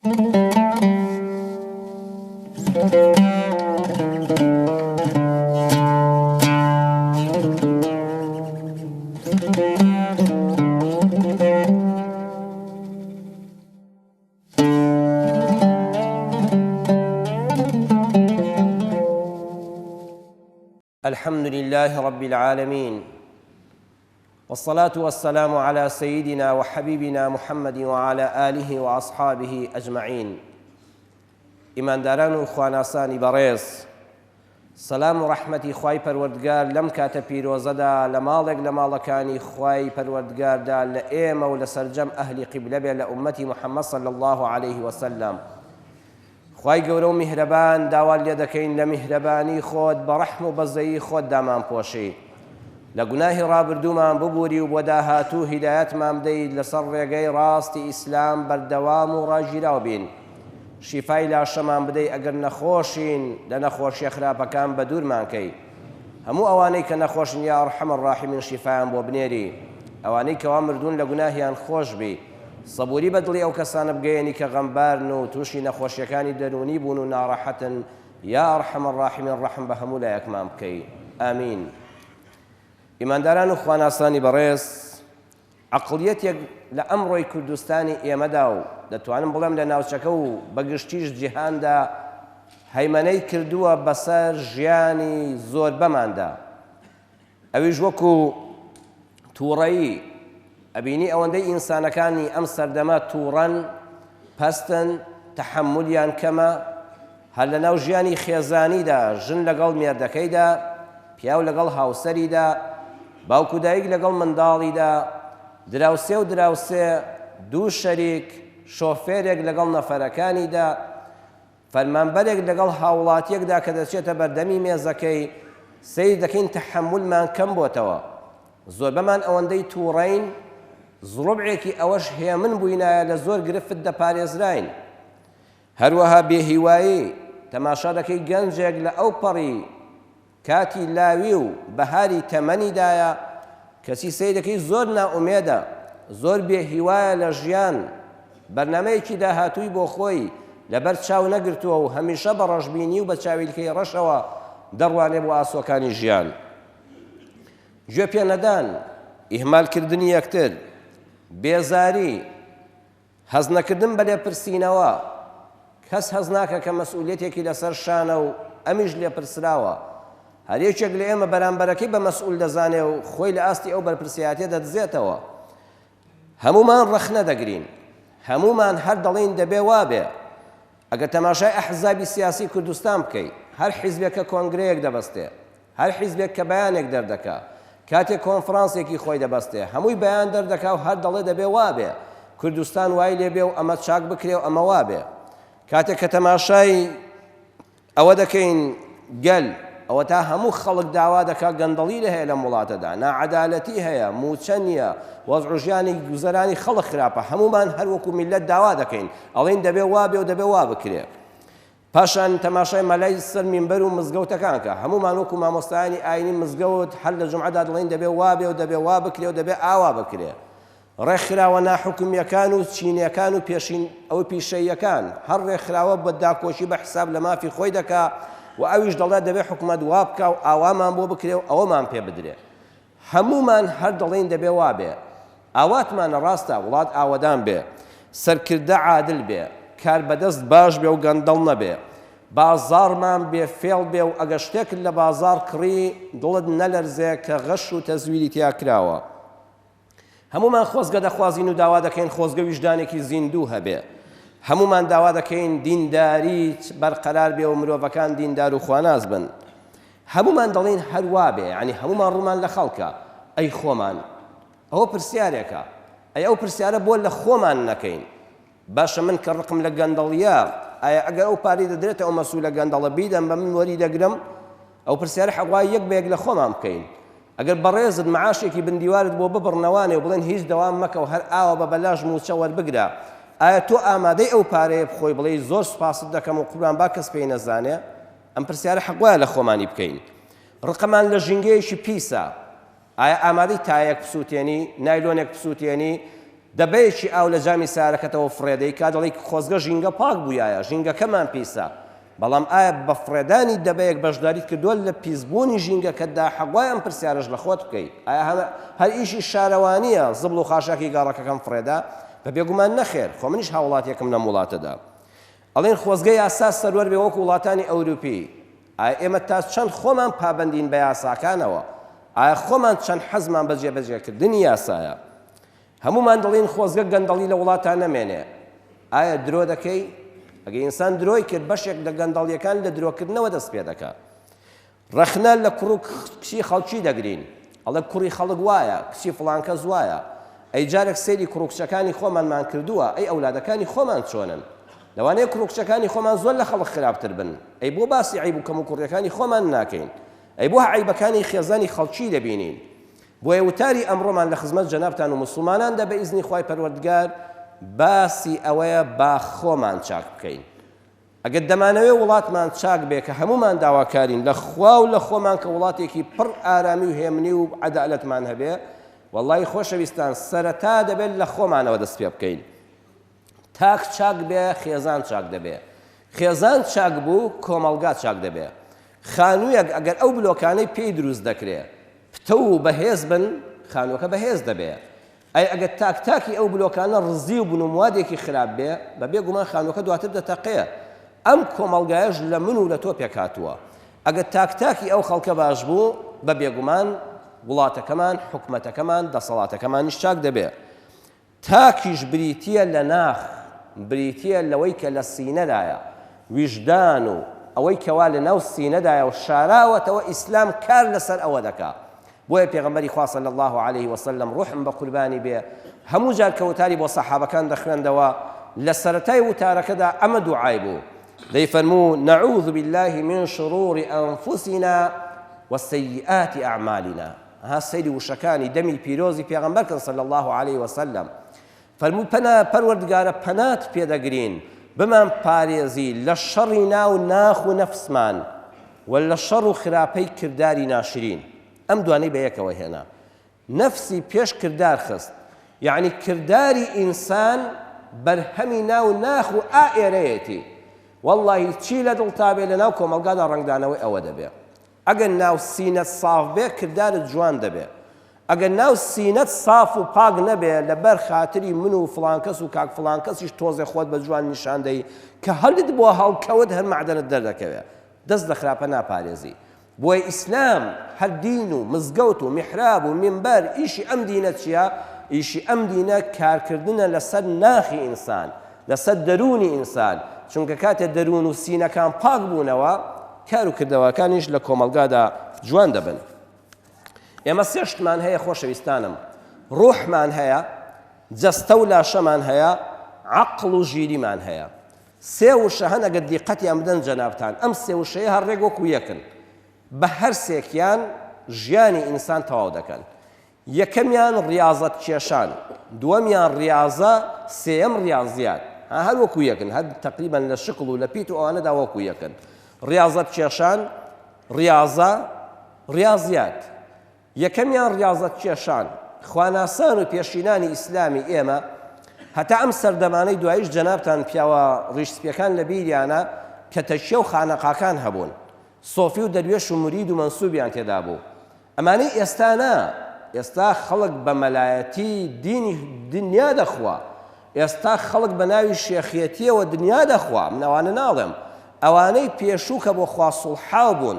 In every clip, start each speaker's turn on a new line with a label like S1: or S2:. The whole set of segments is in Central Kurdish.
S1: الحمد لله رب العالمين والصلاة والسلام على سيدنا وحبيبنا محمد وعلى آله وأصحابه أجمعين. ئیمانداران و خواناسانی بەڕێز، سەلام و ڕەحمەتی خوای پەروەردگار لەم کاتە پیرۆزەدا لە ماڵێک لە ماڵەکانی خوای پەروەردگاردا لە ئێمە و لە سەرجەم ئەهلی قیبلە بێ لە ئوممەتی محمد صلی اللە علیه وسلم. خوای گەورە و میهرەبان داوات لێ دەکەین لە میهرەبانی خۆت بە ڕەحم و بەزەیی خۆت دامانپۆشی لە گوناهی ڕابردوومان ببوری و بۆ داهاتوو هیدایەتمان بدەیت لەسەر ڕێگەی ڕاستی ئیسلام بەردەوام و ڕاگیراو بین شیفای لاشەمان بدەی ئەگەر نەخۆشین لە نەخۆشیە خراپەکان بەدوورمان کەی هەموو ئەوانەی کە نەخۆشن یا ارحم الراحمین شیفایان بۆ بنێری ئەوانەی کەوا مردوون لە گوناهیان خۆش بی سەبوری بە دڵی ئەو کەسانە بگەیەنی کە غەمبارن و توشی نەخۆشیەکانی دەروونی بوون و ناڕەحەتن یا ارحم الراحمین ڕەحم بە هەموو لایەکمان بکەی ئامین ئیمانداران و خواناسانی بەڕێز عەقڵیەتێک لە ئەمڕۆی کوردستانی ئێمەدا و دەتوانم بڵێم لە ناوچەکە و بە گشتیش جیهاندا هەیمەنەی کردووە بەسەر ژیانی زۆربەماندا ئەویش وەکو تووڕەیی، ئەبینی ئەوەندەی ئینسانەکانی ئەم سەردەمە تووڕەن، پەستن، تەحەمولیان کەمە، هەر لەناو ژیانی خێزانیدا ژن لەگەڵ مێردەکەیدا، پیاو لەگەڵ هاوسەریدا، باوک و دایک لەگەڵ منداڵیدا، دراوسێ و دراوسێ، دوو شەریک، شۆفێرێک لەگەڵ نەفەرەکانیدا، فەرمانبەرێک لەگەڵ هاوڵاتیەکدا کە دەچێتە بەردەمی مێزەکەی، سەیر دەکەین تەحەمولمان کەم بۆتەوە. زۆربەمان ئەوەندەی توڕەین، زڕوبعێکی ئەوەش هێمن بووینایە لە زۆر گرفت دەپارێزراین. هەروەها بێهیوایی، تەماشا دەکەی گەنجێک لە ئەوپەڕی کاتی لاوی و بەهاری تەمەنیدایە، کەچی سەیرەکەی زۆر نائومێدە، زۆر بێ هیوایە لە ژیان، بەرنامەیەکی داهاتووی بۆ خۆی لەبەر چاو نەگرتووە و هەمیشە بە ڕەشبینی و بە چاویلکەی ڕەشەوە دەڕوانێ بۆ ئاسۆکانی ژیان. گوێ پێ نەدان، ئیهمالکردنی یەکتر، بێزاری، هەست نەکردن بە لێپرسینەوە، کەس هەست ناکا کە مەسئولیەتێکی لەسەر شانە و ئەمیش لێپرسراوە. هەر یەکێک لە ئێمە بەرامبەرەکەی بە مەسئول دەزانێ و خۆی لە ئاستی ئەو بەرپرسیارەتیە دەدزێتەوە. هەموومان ڕەخنە دەگرین. هەموومان هەر دەڵێین دەبێ وابێ. ئەگەر تەماشای ئەحزابی سیاسی کوردستان بکەی، هەر حیزبێک کە کۆنگرەیەک دەبەستێ، هەر حیزبێک کە بەیانێک دەردەکا، کاتێک کۆنفرانسێکی خۆی دەبەستێ، هەمووی بەیان دەردەکا و هەر دەڵێ دەبێ وابێ، کوردستان وای لێ بێ و ئەمە چاک بکرێ و ئەمە وابێ. کاتێک کە تەماشای ئەوە دەکەین گەل، ئەوەتا هەموو خەڵک داوا دەکا گەندەڵی لە هەیە لەم وڵاتەدا، ناعەدالەتی هەیە، مووچە نییە، وەزع و ژیانی گوزەرانی خەڵک خراپە، هەموومان هەر وەکوو میللەت داوا دەکەین، ئەڵێین دەبێ وابێ و دەبێ وا بکرێ. پاشان تەماشای مەلای سەر مینبەر و مزگەوتەکان کە، هەموومان وەکو مامۆستایانی ئاینی مزگەوت هەر لە جومعەدا دەڵێین دەبێ وابێ و دەبێ وا بکرێ و دەبێ ئاوا بکرێ. ڕێکخراوە ناحکومییەکان و چینیەکان و پێشین و پیشەییەکان، هەر ڕێکخراوە بە داکۆکی بە حساب لە مافی خۆی دەکا و ئەویش دەڵێ دەبێ حکومەت وا بکا و ئاوامان بۆ بکرێ و ئەوەمان پێ بدرێ. هەموومان هەر دەڵێین دەبێ وابێ. ئاواتمانە ڕاستە وڵات ئاوەدان بێ، سەرکردە عادل بێ، کاربەدەست باش بێ و گەندەڵ نەبێ، بازاڕمان بێ فێڵ بێ و ئەگەر شتێکت لە بازاڕ کڕی دڵت نەلەرزێ کە غەش و تەزویری تیا کراوە. هەموومان خۆزگە دەخوازین و داوا دەکەین خۆزگە ویژدانێکی زیندوو هەبێ. هەموومان داوا دەکەین دینداری بەرقەرار بێ و مرۆڤەکان دیندار و خواناس بن. هەموومان دەڵێین هەر وابێ، یانی هەموومان ڕوومان لە خەڵکە، ئەی خۆمان؟ ئەوە پرسیارێکە، ئەی ئەو پرسیارە بۆ لە خۆمان نەکەین؟ باشە من کە ڕقم لە گەندەڵییە، ئایا ئەگەر ئەو پارەی دەدرێتە ئەو مەسئولە گەندەڵە بیدەم بە من وەری دەگرم؟ ئەو پرسیارە حەق وایە یەک بە یەک لە خۆمان بکەین. ئەگەر بەڕێزت معاشێکی بن دیوارت بۆ ببڕنەوانێ و بڵێن هیچ دەوام مەکە و هەر ئاوا بە بەلاش مووچە وەربگرە، ئایا تۆ ئامادەی ئەو پارەیە بخۆی بڵێی زۆر سوپاست دەکەم و قوربان با کەس پێی نەزانێ؟ ئەم پرسیارە حەق وایە لە خۆمانی بکەین. ڕقمان لە ژینگەیەکی پیسە. ئایا ئامادەی تایەک بسووتێنی، نایلۆنێک بسووتێنی، دەبەیەکی ئاو لە جامی سەیارەکەتەوە فڕێدەی کا دەڵێی خۆزگە ژینگە پاک بوویایە ژینگەکەمان پیسە بەڵام ئایا بە فڕێدانی دەبەیەک بەشداریت کردووە لە پیسبوونی ژینگەکەتدا حەق وایە ئەم پرسیارەش لە خۆت بکەی ئایا هەر ئیشی شارەوانییە زبڵ و خاشاکی گەڕەکەکەم فڕێدا بە بێگومان نەخێر خۆ منیش هاوڵاتیەکم لەم وڵاتەدا ئەڵێن خۆزگە یاسا سەروەر بێ وەکو وڵاتانی ئەوروپی ئایا ئێمە تا چەند خۆمان پابەندین بە یاساکانەوە؟ ئایا خۆمان چەند حەزمان بە جێبەجێکردنی یاسایە؟ هەموومان دەڵێین خۆزگە گەندەڵی لە وڵاتا نەمێنێ. ئایا درۆ دەکەی؟ ئەگەر ئینسان درۆی کرد بەشێک لە گەندەڵیەکان لە درۆکردنەوە دەست پێ دەکا. ڕەخنە لە کوڕ و کچی خەڵکی دەگرین. ئەڵێ کوڕی خەڵک وایە، کچی فڵان کەس وایە. ئەی جارێک سەیری کوڕ و کچەکانی خۆمانمان کردووە، ئەی ئەولادەکانی خۆمان چۆنن؟ لەوانەیە کوڕ و کچەکانی خۆمان زۆر لە خەڵک خراپتر بن. ئەی بۆ باسی عەیب و کەموکوڕیەکانی خۆمان ناکەین؟ ئەی بۆ عەیبەکانی خێزانی خەڵکی دەبینین؟ بۆیە وتاری ئەمڕۆمان لە خزمەت جەنابتان و موسڵماناندا بە ئیزنی خوای پەروەردگار باسی ئەوەیە با خۆمان چاک بکەین. ئەگەر دەمانەوێ وڵاتمان چاک بێ کە هەموومان داواکارین لە خوا و لە خۆمان کە وڵاتێکی پڕ ئارامی و هێمنی و عەدالەتمان هەبێ، وەڵڵاهی خۆشەویستان سەرەتا دەبێت لە خۆمانەوە دەست پێ بکەین. تاک چاک بێ خێزان چاک دەبێ، خێزان چاک بوو کۆمەڵگا چاک دەبێ. خانوویەک ئەگەر ئەو بلۆکانەی پێی دروست دەکرێ پتەو و بەهێز بن خانووەکە بەهێز دەبێ. ئەی ئەگەر تاک تاکی ئەو بلۆکانە ڕزیو بن و موادێکی خراپ بێ، بە بێ گومان خانووەکە دواتر دەتەقێ. ئەم کۆمەڵگایەش لە من و لە تۆ پێکهاتووە. ئەگەر تاک تاکی ئەو خەڵکە باش بوو، بە بێگومان وڵاتەکەمان، حکومەتەکەمان، دەسەڵاتەکەمانیش چاک دەبێ. تاکیش بریتییە لە ناخ، بریتییە لەوەی کە لە سینەدایە، ویژدان و ئەوەی کەوا لە ناو سینەدایە و شاراوەتەوە ئیسلام کار لەسەر ئەوە دەکا. بۆیە پێغەمبەری خوا صلی اللە علیه وسلم ڕوحم بە قوربانی بێ هەموو جار کە وتاری بۆ سەحابەکان دەخوێندەوە لە سەرەتای وتارەکەدا ئەمە دوعای بوو دەیفەرموو نعوذ بالله من شرور انفسنا وسیئات اعمالنا ها سەیری وشەکانی دەمی پیرۆزی پێغەمبەر کەن صلی اللە علیه وسلم فەرمووی پەنا پەروەردگارە پەنات پێدەگرین بمان پارێزی لە شەڕی ناو ناخ و نەفسمان و لە شەڕ و خراپەی کرداری ناشرین ئەم دوانەی بە یەکەوە هێنا نەفسی پێش کردار خست یعنی کرداری ئینسان بەرهەمی ناو ناخ و ئا ئێرەیەتی واللهی چی لە دڵتا بێ لە ناو کۆمەڵگادا ڕەنگدانەوەی ئەوە دەبێ ئەگەر ناو سینەت ساف بێ کردارت جوان دەبێ ئەگەر ناو سینەت ساف و پاک نەبێ لەبەر خاتری من و فڵان کەس و کاک فڵان کەسیش تۆزێ خۆت بە جوان نیشان دەی کە هەلت بۆ هەڵکەوت هەر مەعدەنت دەردەکەوێ دەست لە خراپە ناپارێزی بۆیە ئیسلام هەر دین و مزگەوت و میحراب و مینبەر ئیشی ئەم دینە چییە؟ ئیشی ئەم دینە کارکردنە لەسەر ناخی ئینسان لەسەر دەروونی ئینسان، چونکە کاتێ دەروون و سینەکان پاک بوونەوە، کار و کردەوەکانیش لە کۆمەڵگادا جوان دەبن. ئێمە سێ شتمان هەیە خۆشەویستانم، ڕوحمان هەیە، جەستە و لاشەمان هەیە، عەقڵ و ژیریمان هەیە. سێ وشە هەن ئەگەر دیقەتیان بدەن جەنابتان، ئەم سێ وشەیە هەر ڕێک وەکو یەکن، بە هەر سێکیان ژیانی ئینسان تەواو دەکەن. یەکەمیان ڕیاضەت کێشان، دووەمیان ڕیاضە، سێیەم ڕیاضیات. ها هەر وەکو یەکن، هەر تەقریبەن لە شکڵ و لە پیت و ئەوانەدا وەکو یەکن. ڕیاضەت کێشان، ڕیاضە، ڕیاضیات. یەکەمیان ڕیاضەت کێشان. خواناسان و پێشینانی ئیسلامی ئێمە هەتا ئەم سەردەمانەی دواییش جەنابتان پیاوە ڕیش سپیەکان لە بیریانە کە تەکیە و خانەقاکان هەبوون. سۆفی و دەروێش و مورید و مەنسوبیان تێدا بوو. ئەمانەی ئێستا نا، ئێستا خەڵک بە مەلایەتی دینی دنیا دەخوا، ئێستا خەڵک بە ناوی شێخیەتیەوە دنیا دەخوا، من ئەوانە ناڵێم، ئەوانەی پێشوو کە بۆ خوا سوڵحاو بوون،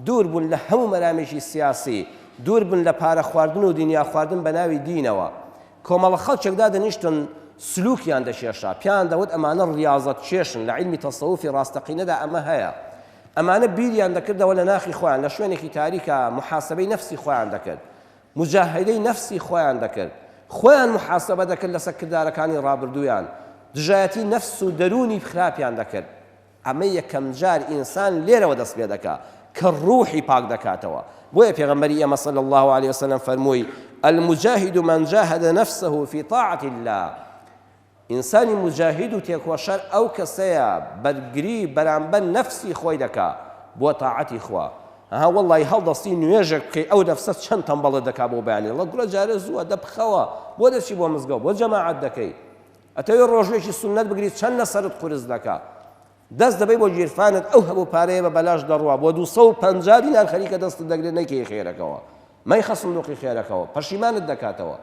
S1: دوور بوون لە هەموو مەرامێکی سیاسی، دوور بوون لە پارە خواردن و دنیا خواردن بە ناوی دینەوە، کۆمەڵە خەڵکێک دادەنیشتن سلوکیان دەکێشا، پێیان دەوت ئەمانە ڕیاضەت کێشن، لە عیلمی تەسەوفی ڕاستەقینەدا ئەمە هەیە. ئەمانە بیریان دەکردەوە لە ناخی خۆیان لە شوێنێکی تاریکا موحاسەبەی نەفسی خۆیان دەکرد موجاهەدەی نەفسی خۆیان دەکرد خۆیان موحاسەبە دەکرد لەسەر کردارەکانی ڕابردوویان دژایەتی نەفس و دەروونی خراپیان دەکرد ئەمە یەکەم جار ئینسان لێرەوە دەست پێ دەکا کە ڕوحی پاک دەکاتەوە بۆیە پێغەمبەری ئێمە صلی الله علیه وسلم فەرمووی المجاهد من جاهد نفسه في طاعة الله ئینسانی موجاهید و تێکۆشەر ئەو کەسەیە بەرگری بەرامبەر نەفسی خۆی دەکا بۆ تاعەتی خوا. ها وەڵی هەڵدەستی نوێژێک بکەی ئەو نەفسە چەند تەمبەڵت دەکا بۆ بەیانی ڵە گوڵە جارێ زووە دە بخەوە بۆ دەچی بۆ مزگەوت بۆ جەماعەت دەکەی ئەتەوێ ڕۆژوێکی سوننەت بگری چەند لەسەرت قورس دەکا دەست دەبەی بۆ گیرفانت ئەو هەموو پارەیە بە بەلاش دەڕوا بۆ 250 دینار خەریکە دەستت دەگرێت نەیکەی خێرەکەوە مەیخە سندوقی خێرەکەوە پەشیمانت دەکاتەوە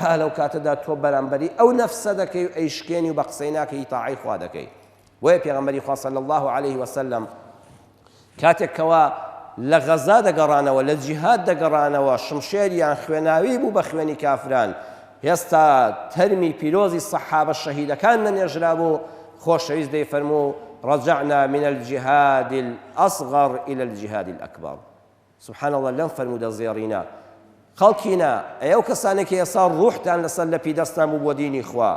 S1: ئا لەو کاتەدا تۆ بەرامبەری ئەو نەفسە دەکەی و ئەیشکێنی و بە قسەی ناکەی تاعەی خوا دەکەی بۆیە پێغەمبەری خوا صلی اللە علیه وسلم کاتێک کەوا لە غەزا دەگەڕانەوە لە جیهاد دەگەڕانەوە شمشێریان خوێناوی بوو بە خوێنی کافران هێستا تەرمی پیرۆزی سەحابە شەهیدەکان نەنێژرابوو خۆشەویست دەیفەرموو رجعنا من الجهاد الأصغر إلى الجهاد الأكبر سبحان اللە لەم فەرموودە زێڕینە خەڵکینە ئەی ئەو کەسانەی کە ئێستا ڕوحتان لەسەر لەپی دەستان بوو بۆ دینی خوا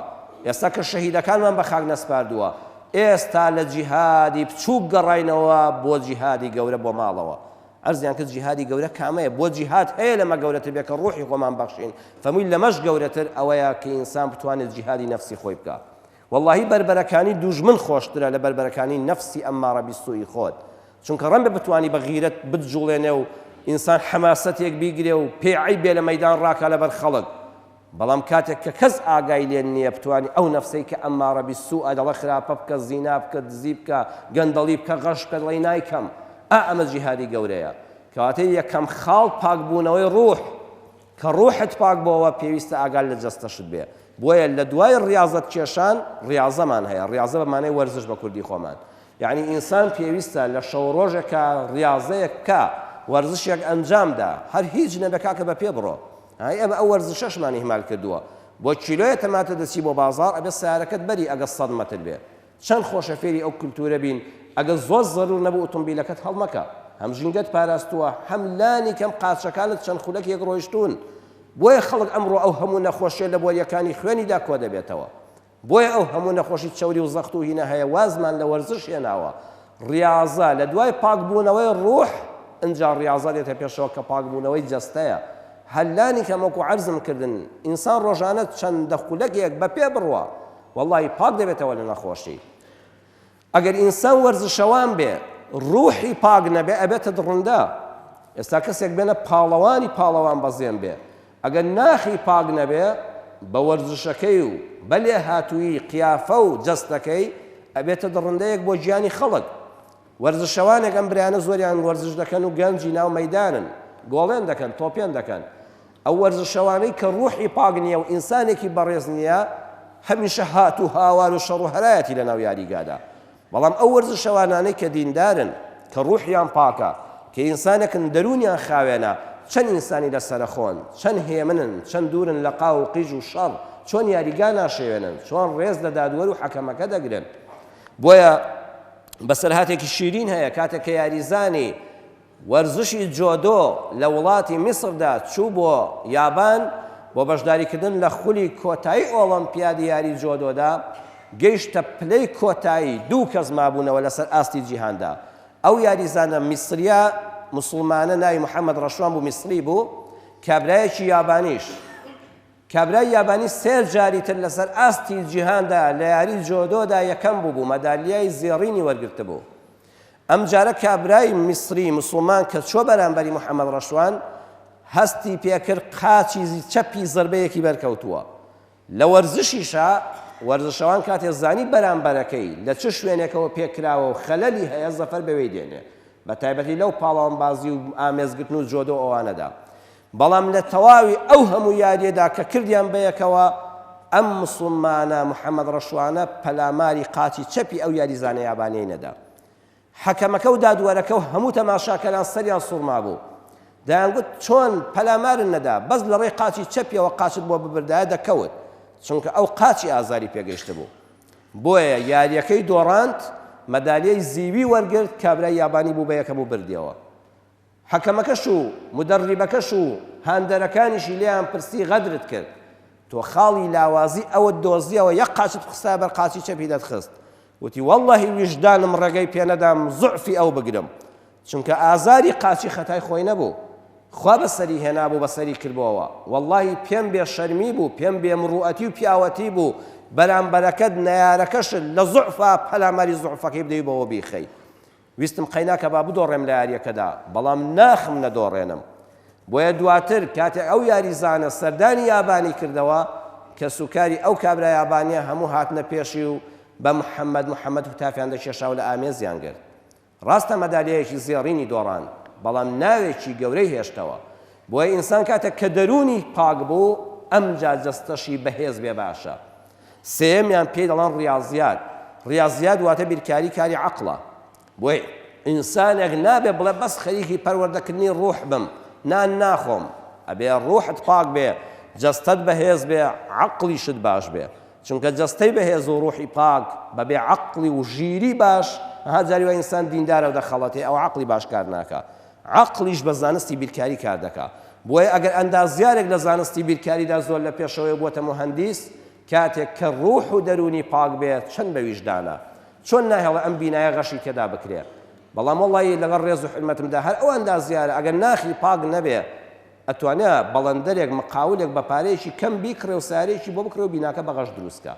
S1: ئێستا کە شەهیدەکانمان بە خاک نەسپاردووە ئێستا لە جیهادی بچووک گەڕاینەوە بۆ جیهادی گەورە بۆ ماڵەوە عەرزیان کرد جیهادی گەورە کامەیە بۆ جیهاد هەیە لەمە گەورەتر بێ کە ڕوحی خۆمان بەخشین فەرمووی لەمەش گەورەتر ئەوەیە کە ئینسان بتوانێت جیهادی نەفسی خۆی بکا وەڵاهی بەربەرەکانی دوژمن خۆشترە لە بەربەرەکانی نەفسی ئەممارە بیسوئی خۆت چونکە ڕەنگە بتوانی بە غیرەت بتجوڵێنێ و ئینسان حەماسەتێک بیگرێ و پێی عەیب بێ لە مەیدان ڕاکا لەبەر خەڵک بەڵام کاتێک کە کەس ئاگای لێ نییە بتوانی ئەو نەفسەی کە ئەممارە بیسوء دەڵێ خراپە بکە زینا بکە دزی بکە گەندەڵی بکە غەش بکە دەڵێی نایکەم ئا ئەمە جیهادی گەورەیە کەواتە یەکەم خاڵ پاکبوونەوەی ڕوح کە ڕوحت پاک بۆوە پێویستە ئاگات لە جەستەشت بێ بۆیە لە دوای ڕیاضەت کێشان ڕیاضەمان هەیە ڕیاضە بە مانای وەرزش بە کوردی خۆمان یعنی ئینسان پێویستە لە شەو ڕۆژێکا ڕیاضەیەک بکا وەرزشێک ئەنجام دا هەر هیچ نەبێ کاکە بە پێ بڕۆ های ئێمە ئەو وەرزشەشمان ئیهمال کردووە بۆ کیلۆیە تەماتە دەچی بۆ بازاڕ ئەبێ سەیارەکەت بەری ئەگەر سەد مەتر بێ چەند خۆشە فێری ئەو کلتورە بین، ئەگەر زۆر زەرور نەبوو ئوتومبیلەکەت هەڵمەکە، هەم ژینگەت پاراستووە، هەم لانی کەم قاچەکانت چەند خولەکێک ڕۆیشتوون. بۆیە خەڵک ئەمڕۆ ئەو هەموو نەخۆشیە لە بۆریەکانی خوێنیدا کۆدەبێتەوە. بۆیە ئەو هەموو نەخۆشی چەوری و زەخت و هینە هەیە وازمان لە وەرزش هێناوە. ڕیاضە لە دوای پاکبوونەوەی ڕوح ئنجا ڕیاضە دێتە پێشەوە کە پاکبوونەوەی جەستەیە. هەر لانی کەم وەکو عەرزم کردن ئینسان ڕۆژانە چەندە خولەکێک بە پێ بڕوا وەڵاهی پاک دەبێتەوە لە نەخۆشی ئەگەر ئینسان وەرزشەوان بێ ڕوحی پاک نەبێ ئەبێتە دڕندە ئێستا کەسێک بێنە پاڵەوانی پاڵەوان بەزێن بێ ئەگەر ناخی پاک نەبێ بە وەرزشەکەی و بە لێهاتوویی قیافە و جەستەکەی ئەبێتە دڕندەیەک بۆ گیانی خەڵک وەرزشەوانێک ئەم برایانە زۆریان وەرزش دەکەن و گەنجی ناو مەیدانن گۆڵێن دەکەن تۆپێن دەکەن ئەو وەرزشەوانەی کە ڕوحی پاک نییە و ئینسانێکی بەڕێز نییە هەمیشە هات و هاوار و شەڕ و هەرایەتی لەناو یاریگادا بەڵام ئەو وەرزشەوانانەی کە دیندارن کە ڕوحیان پاکە کە ئینسانێکن دەروونیان خاوێنە چەند ئینسانی لەسەرەخۆن چەند هێمنن چەند دوورن لە قاو و قیژ و شەڕ چۆن یاریگا ناشێوێنن چۆن ڕێز لە دادوەر و حەکەمەکە دەگرن بۆیە بەسەرهاتێکی شیرین هەیە کاتێک کە یاریزانی وەرزشی جۆدۆ لە وڵاتی میسردا چوو بۆ یابان بۆ بەشداریکردن لە خولی کۆتایی ئۆڵۆمپیادی یاری جۆدۆدا گەیشتە پلەی کۆتایی دوو کەس مابوونەوە لەسەر ئاستی جیهاندا ئەو یاریزانە میسریە موسڵمانە ناوی محەمەد ڕەشوان بوو میسری بوو کابرایەکی یابانیش کابرای یابانی سێ جاری تر لەسەر ئاستی جیهاندا لە یاری جۆدۆدا یەکەم بووبوو، مەدالیای زێڕینی وەرگرتبوو. ئەمجارە کابرای میسری موسڵمان کە چووە بەرامبەری محەمەد ڕەشوان، هەستی پێکرد قاچی چەپی زەربەیەکی بەرکەوتووە. لە وەرزشیشا وەرزشەوان کاتێ زانی بەرامبەرەکەی لە چ شوێنێکەوە پێکراوە و خەلەلی هەیە زەفەر بەوێی دێنێ، بەتایبەتی لەو پاڵەوانبازی و ئامێزگرتن و جۆدۆ ئەوانەدا. بەڵام لە تەواوی ئەو هەموو یاریەدا کە کردیان بەیەکەوە ئەم موسڵمانە محەمەد ڕەشوانە پەلاماری قاچی چەپی ئەو یاریزانە یابانیەی نەدا. حەکەمەکە و دادوەرەکە و هەموو تەماشاکەران سەریان سوڕمابوو. دەیانگوت چۆن پەلامارن نەدا بەس لەڕێی قاچی چەپیەوە قاچت بۆ ببردایە دەکەوت چونکە ئەو قاچی ئازاری پێگەیشتبوو. بۆیە یاریەکەی دۆڕاند مەدالیای زیوی وەرگرت کابرای یابانی بوو بە یەکەم و بردیەوە. حەکەمەکەش و مودەڕیبەکەش و هاندەرەکانیشی لێیان پرسی غەدرت کرد تۆ خاڵی لاوازی ئەوت دۆزیەوە یەک قاچت خستایە بەر قاچی چەپی دەتخست وتی وەڵڵەهی ویژدانم ڕێگەی پێنەدام زوعفی ئەو بگرم چونکە ئازاری قاچی خەتای خۆی نەبوو خوا بەسەری هێنابوو بەسەری کردبۆوە وەڵڵاهی پێم بێ شەرمی بوو پێم بێ مڕوئەتی و پیاوەتی بوو بەرامبەرەکەت نەیارەکەشت لە زوعفا پەلاماری زوعفەکەی بدەی بەوە بیخەی. ویستم قەیناکە با بدۆڕێم لە یاریەکەدا بەڵام ناخم نەدۆڕێنم. بۆیە دواتر کاتێک ئەو یاریزانە سەردانی یابانی کردەوە، کەسوکاری ئەو کابرا یابانیە هەموو هاتنە پێشی و بە محەمەد محەمەد هوتافیان دەکێشا و لە ئامێزیان گرت. ڕاستە مەدالیایەکی زێڕینی دۆڕاند، بەڵام ناوێکی گەورەی هێشتەوە. بۆیە ئینسان کاتێک کە دەروونی پاک بوو، ئەمجا جەستەشی بەهێز بێ باشە. سێیەمیان پێی دەڵێن ڕیاضیات. ڕیاضیات واتە بیرکاری کاری عەقڵە. بۆیە ئینسانێک نابێ بڵێ بەس خەریکی پەروەردەکردنی ڕوح بم، نان ناخۆم. ئەبێ ڕوحت پاک بێ، جەستەت بەهێز بێ، عەقڵیشت باش بێ. چونکە جەستەی بەهێز و ڕوحی پاک بەبێ عەقڵی و ژیری باش، ئەها جاری وا ئینسان دیندارە و دەخەڵەتێ ئەوە عەقڵی باش کار ناکا. عەقڵیش بە زانستی بیرکاری کار دەکا. بۆیە ئەگەر ئەندازیارێک لە زانستی بیرکاریدا زۆر لە پێشەوەیە و بۆتە موهەندیس، کاتێک کە ڕوح و دەروونی پاک بێ چەند بە ویژدانە. چۆن ناهێڵێ ئەم بینایە غەشی تێدا بکرێ. بەڵام وەڵڵاهی لەگەڵ ڕێز و حورمەتمدا هەر ئەو ئەندازیارە ئەگەر ناخی پاک نەبێ ئەتوانێ بەڵێندەرێک مقاولێک بە پارەیەکی کەم بیکڕێ و سەیارەیەکی بۆ بکڕێ و بیناکە بە غەش دروست کا.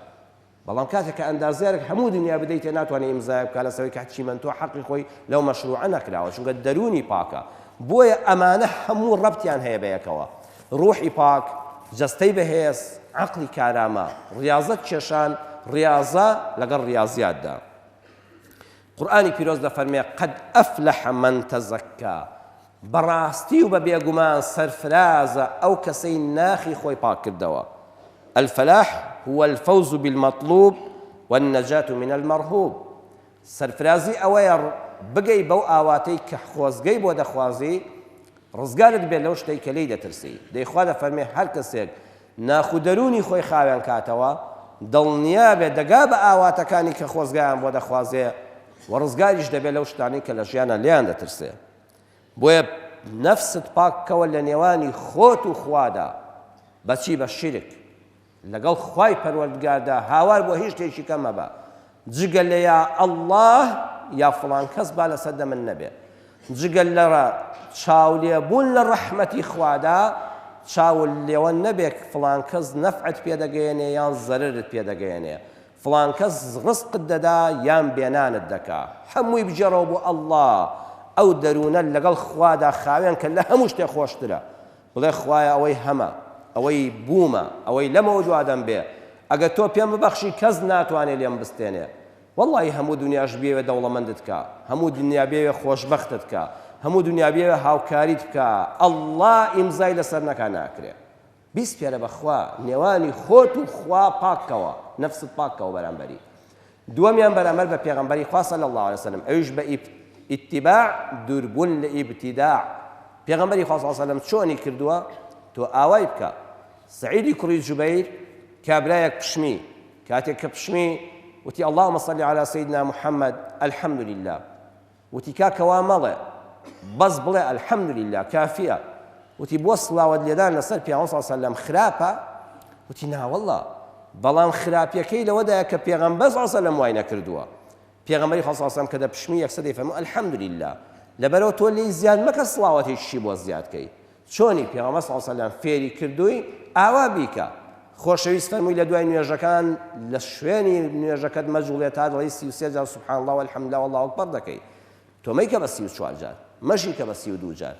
S1: بەڵام کاتێک کە ئەندازیارێک هەموو دنیا بدەیتێ ناتوانێ ئیمزایەک بکا لەسەر ئەوەی کە چیمەنتۆ حەقی خۆی لەو مەشروعە نەکراوە چونکە دەروونی پاکە. بۆیە ئەمانە هەموو ڕەبتیان هەیە بەیەکەوە. ڕوحی پاک، جەستەی بەهێز، عەقڵی کارامە، ڕیاضەت کێشان، ڕیاضە لەگەڵ ڕیاضیاتدا. قورئانی پیرۆز دەفەرمێ، قد افلح من تزکی، بەڕاستی و بە بێگومان سەرفرازە ئەو کەسەی ناخی خۆی پاک کردەوە، الفلاح هو الفوز بالمطلوب والنجاة من المرهوب، سەرفرازی ئەوەیە بگەی بەو ئاواتەی کە خۆزگەی بۆ دەخوازی، ڕزگارت بێت لەو شتەی کە لێی دەترسی. دەی خوا دەفەرمێ هەر کەسێک ناخ و دەروونی خۆی خاوێن کاتەوە، دڵنیا بێ دەگا بە ئاواتەکانی کە خۆزگەیان بۆ دەخوازێ و ڕزگاریش دەبێ لەو شتانەی کە لە ژیانا لێیان دەترسێ. بۆیە نەفست پاک بکەوە لە نێوانی خۆت و خوادا، بەچی؟ بە شیرک. لەگەڵ خوای پەروەردگاردا هاوار بۆ هیچ شتێکی کە مەبە جگە لە یا اللە یا فڵان کەس با لەسەر دەمت نەبێ جگە لە چاولێبوون لە ڕەحمەتی خوادا چاول لێوە نەبێ فڵان کەس نەفعت پێ دەگەیەنێ یان زەرەرت پێ دەگەیەنێ فڵان کەس ڕزقت دەدا یان بێنانت دەکا هەمووی بگێڕەوە بۆ اللە ئەو دەروونە لەگەڵ خوادا خاوێن کە لە هەموو شتێ خۆشترە بڵێ خوایە ئەوەی هەمە، ئەوەی بوومە، ئەوەی لەمەودوا دەمبێ، ئەگەر تۆ پێم ببەخشی کەس ناتوانێ لێم بستێنێ. وەڵڵاهی هەموو دونیاش بیەوێ دەوڵەمەندت کا، هەموو دونیا بیەوێ خۆشبەختت کا، هەموو دونیا بیەوێ هاوکاریت بکا، ئەڵڵا ئیمزای لەسەر نەکا ناکرێ. بیسپێرە بە خوا، نێوانی خۆت و خوا پاک کەوە، نەفست پاک کەوە بەرامبەری. دووەمیان بەرامبەر بە پێغەمبەری خوا صلی اللە علیە وسلم ئەویش بە ئیتباع دووربوون لە ئیبتیداع پێغەمبەری خوا صلی اللە علیە وسلم چۆنی کردووە تۆ ئاوای بکە سعیدی کوڕی جوبەیر کابرایەک پشمی کاتێک کە پشمی وتی اللهم صل علی سیدنا محمد الحمد لله وتی کاکە وا مەڵێ بەس بڵێ الحمدللە کافیە وتی بۆ سڵاوت لێدان لەسەر پیاوە صلی سەلەم خراپە وتی ناوەڵا بەڵام خراپیەکەی لەوەدایە کە پێغەمبەر صلی سەلەم وای نەکردووە پێغەمبەری خوا صلی سەلەم کە دەپشمی یەکسەر دەیفەرموو الحمدللە لەبەرەوە تۆ لێی زیاد مەکە سڵاوەتێکیشی بۆ زیاد کەی چۆنی پێغەمبەر صلی اللە علیە وسلم فێری کردووی ئاوا بیکە. خۆشەویست فەرمووی لە دوای نوێژەکان لە شوێنی نوێژەکەت مەجوڵێ تا دەڵێی 33 جار سبحان اللە والحمد لله والله اکبر دەکەی. تۆ مەیکە بە 34 جار، مەشیکە بە 32 جار.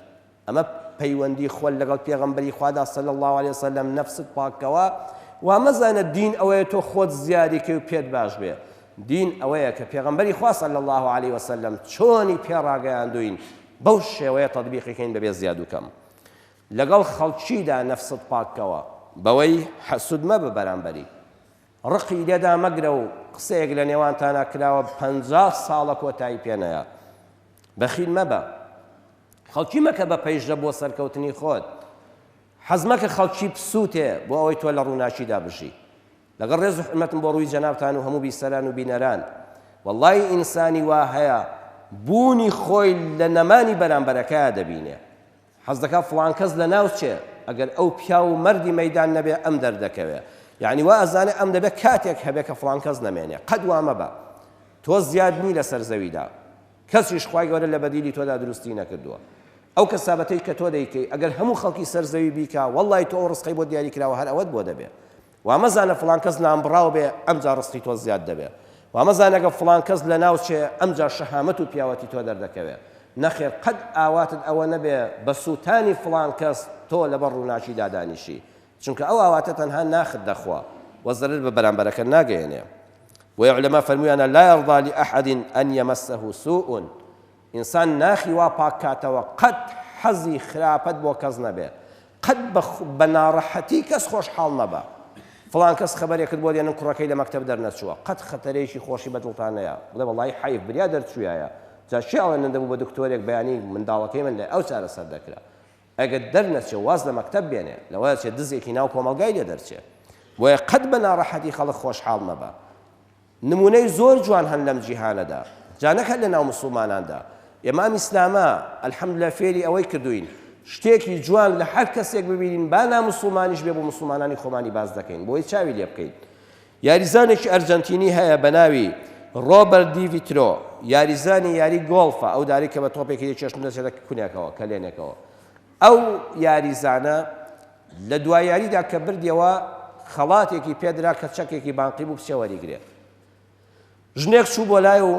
S1: ئەمە پەیوەندی خۆت لەگەڵ پێغەمبەری خوادا صلی اللە علیە وسلم نەفست پاککەوە وا مەزانە دین ئەوەیە تۆ خۆت زیادی کەی و پێت باش بێ دین ئەوەیە کە پێغەمبەری خوا صلی اللە علیە وسلم چۆنی پێ ڕاگەیاندووین بەو شێوەیە تەتبیقی کەین بەبێ زیاد و کەم. لەگەڵ خەڵکیدا نەفست پاک کەوە بەوەی حەسود مەبە بەرامبەری. ڕقی لێدا مەگرە و قسەیەک لە نێوانتانا کراوە 50 ساڵە کۆتایی پێ نەیە. بەخیل مەبە. خەڵکی مەکە بە پەیژە بۆ سەرکەوتنی خۆت. حەز مەکە خەڵکی بسووتێ بۆ ئەوەی تۆ لە ڕووناکیدا بژی. لەگەڵ ڕێز و حورمەتم بۆ ڕووی جەنابتان و هەموو بیسەران و بینەران، وەڵڵاهی ئینسانی وا هەیە بوونی خۆی لە نەمانی بەرامبەرەکەیا دەبینێ، حەز دەکا فڵان کەس لەناو چێ، ئەگەر ئەو پیاو و مەردی مەیدان نەبێ ئەم دەردەکەوێ، یەعنی وا ئەزانێ ئەم دەبێ کاتێک هەبێ کە فڵان کەس نەمێنێ، قەت وا مەبە، تۆ زیاد نی لەسەر زەویدا، کەسیش خوای گەورە لە بەدیلی تۆدا دروستی نەکردووە. ئەو کەسابەتەی کە تۆ دەیکەی ئەگەر هەموو خەڵکی سەر زەوی بیکا وەڵڵاهی تۆ ئەو ڕزقەی بۆت دیاری کراوە هەر ئەوەت بۆ دەبێ. وا مەزانە فڵان کەس نانبڕاو بێ ئەمجا ڕزقی تۆ زیاد دەبێ. وامەزانە گەر فڵان کەس لەناو چێ ئەمجا شەهامەت و پیاوەتی تۆ دەردەکەوێ. نەخێر قەت ئاواتت ئەوە نەبێ بە سووتانی فڵان کەس تۆ لەبەر ڕووناکیدا دانیشی. چونکە ئەو ئاواتە تەنها ناخت دەخوا و زەرەر بە بەرامبەرەکە ناگەیەنێ. بۆیە عولەما فەرموویانە لا یرضی لأحد ان یمسه سوء ئینسان ناخی وا پاک کاتەوە قەت حەزی خراپەت بۆ کەس نەبێ قەت بە ناڕەحەتی کەس خۆشحاڵ مەبە فڵان کەس خەبەرێکت بۆ دێنن کوڕەکەی لە مەکتەب دەرنەچووە قەت خەتەرەیەکی خۆشی بە دڵتان نەیە بڵێ وەڵایی حەیف بریا دەرچوویایە جا کێ ئەڵێ من دەبوو بە دکتۆرێک بەیانی منداڵەکەی من لە ئەو چارەسەر دەکرا ئەگەر دەرنەچێ واز لە مەکتەب بێنێ لەوە ئەچێ دزێکی ناو کۆمەڵگای لێ دەرچێ بۆیە قەت بە ناڕەحەتی خەڵک خۆشحاڵ مەبە نمونەی زۆر جوان هەن لەم جیهانەدا جا نەک هەر لەناو موسوڵماناندا ئێمە ئەم ئیسلامە الحمدللە فێری ئەوەی کردوین شتێکی جوان لە هەر کەسێک ببینین با ناموسوڵمانیش بێ بۆ موسوڵمانانی خۆمانی باس دەکەین بۆی چاوی لێ بکەین یاریزانێکی ئەرجەنتینی هەیە بە ناوی ڕۆبەرت دی ڤیترۆ یاریزانی یاری گۆڵفە ئەو داری کە بە تۆپێکی دەکێشن دەچێتە کونێکەوە کەلێنێکەوە ئەو یاریزانە لە دوا یاریدا کە بردیەوە خەڵاتێکی پێدرا کە چەکێکی بانقی بوو بچێ وەریگرێ. ژنێک چوو بۆ لای و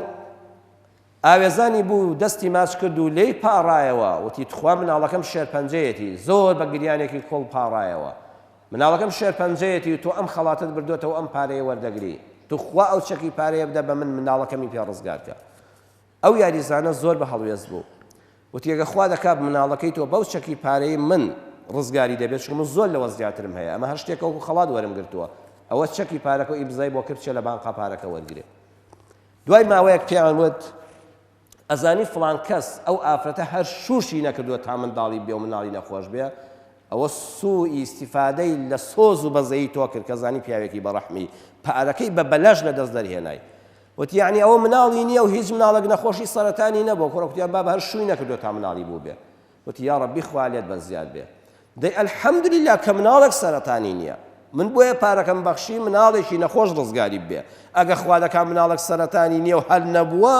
S1: ئاوێزانی بوو و دەستی ماچ کرد و لێی پاڕایەوە وتی تخوا مناڵەکەم شێرپەنجەیەتی زۆر بە گریانێکی کوڵ پاڕایەوە مناڵەکەم شێرپەنجەیەتی و تۆ ئەم خەڵاتەت بردۆتەوە ئەم پارەیە وەردەگری توخوا ئەو چەکی پارەیە بدە بە من مناڵەکەمی پێ ڕزگار کە ئەو یاریزانە زۆر بە هەڵوێست بوو وتی ئەگەر خوا دەکات مناڵەکەی تۆ بەو چەکی پارەی من ڕزگاری دەبێت چونکە من زۆر لەوە زیاترم هەیە ئەمە هەر شتێکە وەکو خەڵات وەرم گرتووە ئەوە چەکی پارەکە و ئیمزای بۆ کرد بچێ لە بانقا پارەکە وەرگرێ دوای ماوەیەک پێیان وت ئەزانی فڵان کەس ئەو ئافرەتە هەر شووشی نەکردووە تا منداڵی بێ و مناڵی نەخۆش بێ ئەوە سوئی ئیستیفادەی لە سۆز و بەزەیی تۆ کرد کە زانی پیاوێکی بەڕەحمی پارەکەی بە بەلاش لە دەست دەرهێنای وتی یەعنی ئەوە مناڵی نیە و هیچ مناڵێک نەخۆشی سەرەتانی نەبووە کوڕە کوتیان بابە هەر شووی نەکردووە تا مناڵی بووبێ وتی یا ڕەبی خوا لێت بەزیاد بێ دەی الحمدللە کە مناڵێک سەرەتانی نییە من بۆیە پارەکەم بەخشی مناڵێکی نەخۆش ڕزگاری بێ ئەگە خوا دەکا مناڵێک سەرەتانی نییە و هەر نەبووە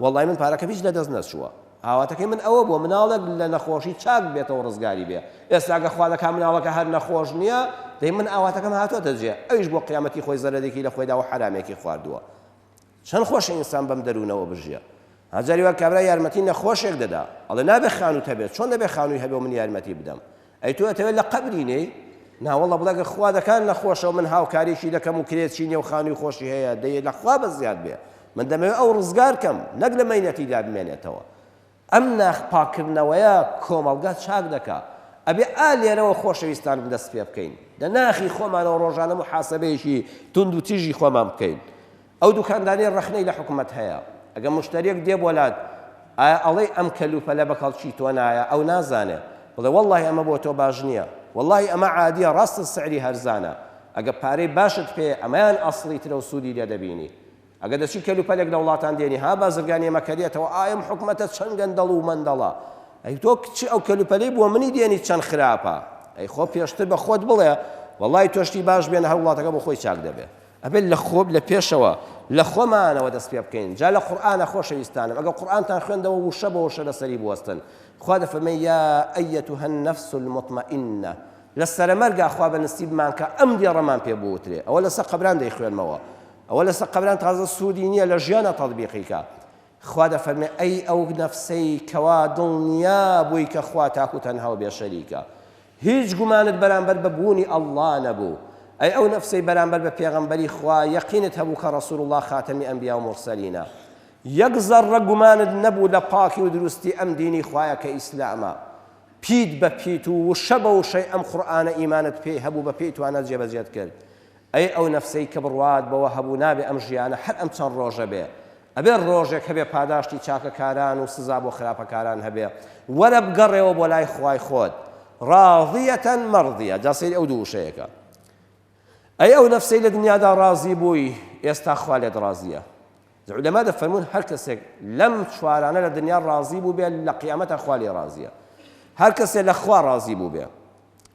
S1: وەڵی من پارەکەم هیچ لەدەست نەچووە ئاواتەکەی من ئەوە بووە مناڵێک لە نەخۆشی چاک بێتەوە ڕزگاری بێ ئێستا گە خوا دەکا مناڵەکە هەر نەخۆش نییە دەی من ئاواتەکەم هاتۆتە جێ ئەویش بۆ قیامەتی خۆی زەرەرێکی لە خۆی داوە حەرامێکی خواردووە چەند خۆشە ئینسان بەم دەروونەوە بژیە هەجاری وا کابرا یارمەتی نەخۆشێک دەدا ئەڵێ نابێ خانووت هەبێت چۆن دەبێ خانووی هەبێ و من یارمەتی بدەم ئەی تۆ ئەتەوێت لە قەبری نێی؟ ناوەڵڵا بڵێ گەر خوا دەکات نەخۆشە و من هاوکاریی دەکەم و کرێچی نیە و خانووی خۆشی هەیە دەی لە خوا بەزیاد بێ من دەمەوێت ئەو ڕزگار کەم نەک لە مەینەتیدا بمێنێتەوە ئەم ناخ پاککردنەوەیە کۆمەڵگا چاک دەکا ئەبێ ئا لێرەوە خۆشەویستانم دەست پێ بکەین لە ناخی خۆمانەوە ڕۆژانە محاسبەیەکی توند و تیژی خۆمان بکەین ئەو دوکاندارەی ڕەخنەی لە حکومەت هەیە ئەگەر مشتەریەک دێ بۆ لات ئایا ئەڵێی ئەم کەلوپەلە بە کەڵکی تۆ نایە ئەو نازانێ بڵێ وەڵڵاهی ئەمە بۆ تۆ باش نییە وەڵڵاهی ئەمە عادیە ڕاستە سعری هەرزانە ئەگە پارەی باشت پێیە ئەمەیان ئەسڵی ترە و سوودی لێ دەبینی ئەگە دەچی کەلوپەلێک لە وڵاتان دێنی ها بازرگانی ئەمە کەریەتەوە ئایا ئەم حکومەتە چەند گەندەڵ و مەندەڵە ئەی تۆ چ ئەو کەلوپەلەی بۆ منی دێنی چەند خراپە ئەی خۆ پێشتر بە خۆت بڵێ وەڵڵاهی تۆ شتی باش بێنە هەر وڵاتەکە بۆ خۆی چاک دەبێ ئەبێت لە خۆ لە پێشەوە لە خۆمانەوە دەست پێ بکەین جا لە قورئانە خۆشەویستانم ئەگەر قورئانتان خوێندەوە وشە بە وشە لەسەری بوەستن خوا دەفەرمێ یا ئەیەتها النفس المطمئنە لە سەرەمەرگا خوا بە نسیبمان کە ئەم دێڕەمان پێ بوترێ ئەوە لەسەر قەبران دەیخوێنمەوە ئەوە لەسەر قەبران تازە سوودی نییە لە ژیانە تەطبیقی کە خوا دەفەرمێ ئەی ئەو نەفسەی کەوا دڵنیا بووی کە خوا تاک و تەنها و بێ شەریکە هیچ گومانت بەرامبەر بە بوونی اللە نەبوو، ئەی ئەو نەفسەی بەرامبەر بە پێغەمبەری خوا یەقینت هەبوو کە رسول اللە خاتەمی ئەنبیا و مورسەلینە، یەک زەڕڕە گومانت نەبوو لە پاکی و دروستی ئەم دینی خوایە کە ئیسلامە، پیت بە پیت و وشە بە وشەی ئەم قورئانە ئیمانت پێی هەبوو بە پێی توانا جێبەجێت کرد، ئەی ئەو نەفسەی کە بڕوات بەوە هەبوو نابێ ئەم ژیانە هەر ئەم چەند ڕۆژە بێ، ئەبێ ڕۆژێک هەبێ پاداشتی چاکەکاران و سزا بۆ خراپەکاران هەبێ، وەرە بگەڕێوە بۆ لای خوای خۆت، ڕاضیە مەرضیە، جا سەیری ئەو دوو وشەیە کە. ئەی ئەو نەفسەی لە دنیادا ڕازی بووی ئێستا خوا لێت ڕازیە. عولەما دەفەرموون هەر کەسێک لەم چوارانە لە دنیا ڕازی بووبێ لە قیامەتا خوا لێی ڕازیە. هەر کەسێ لە خوا ڕازی بووبێ.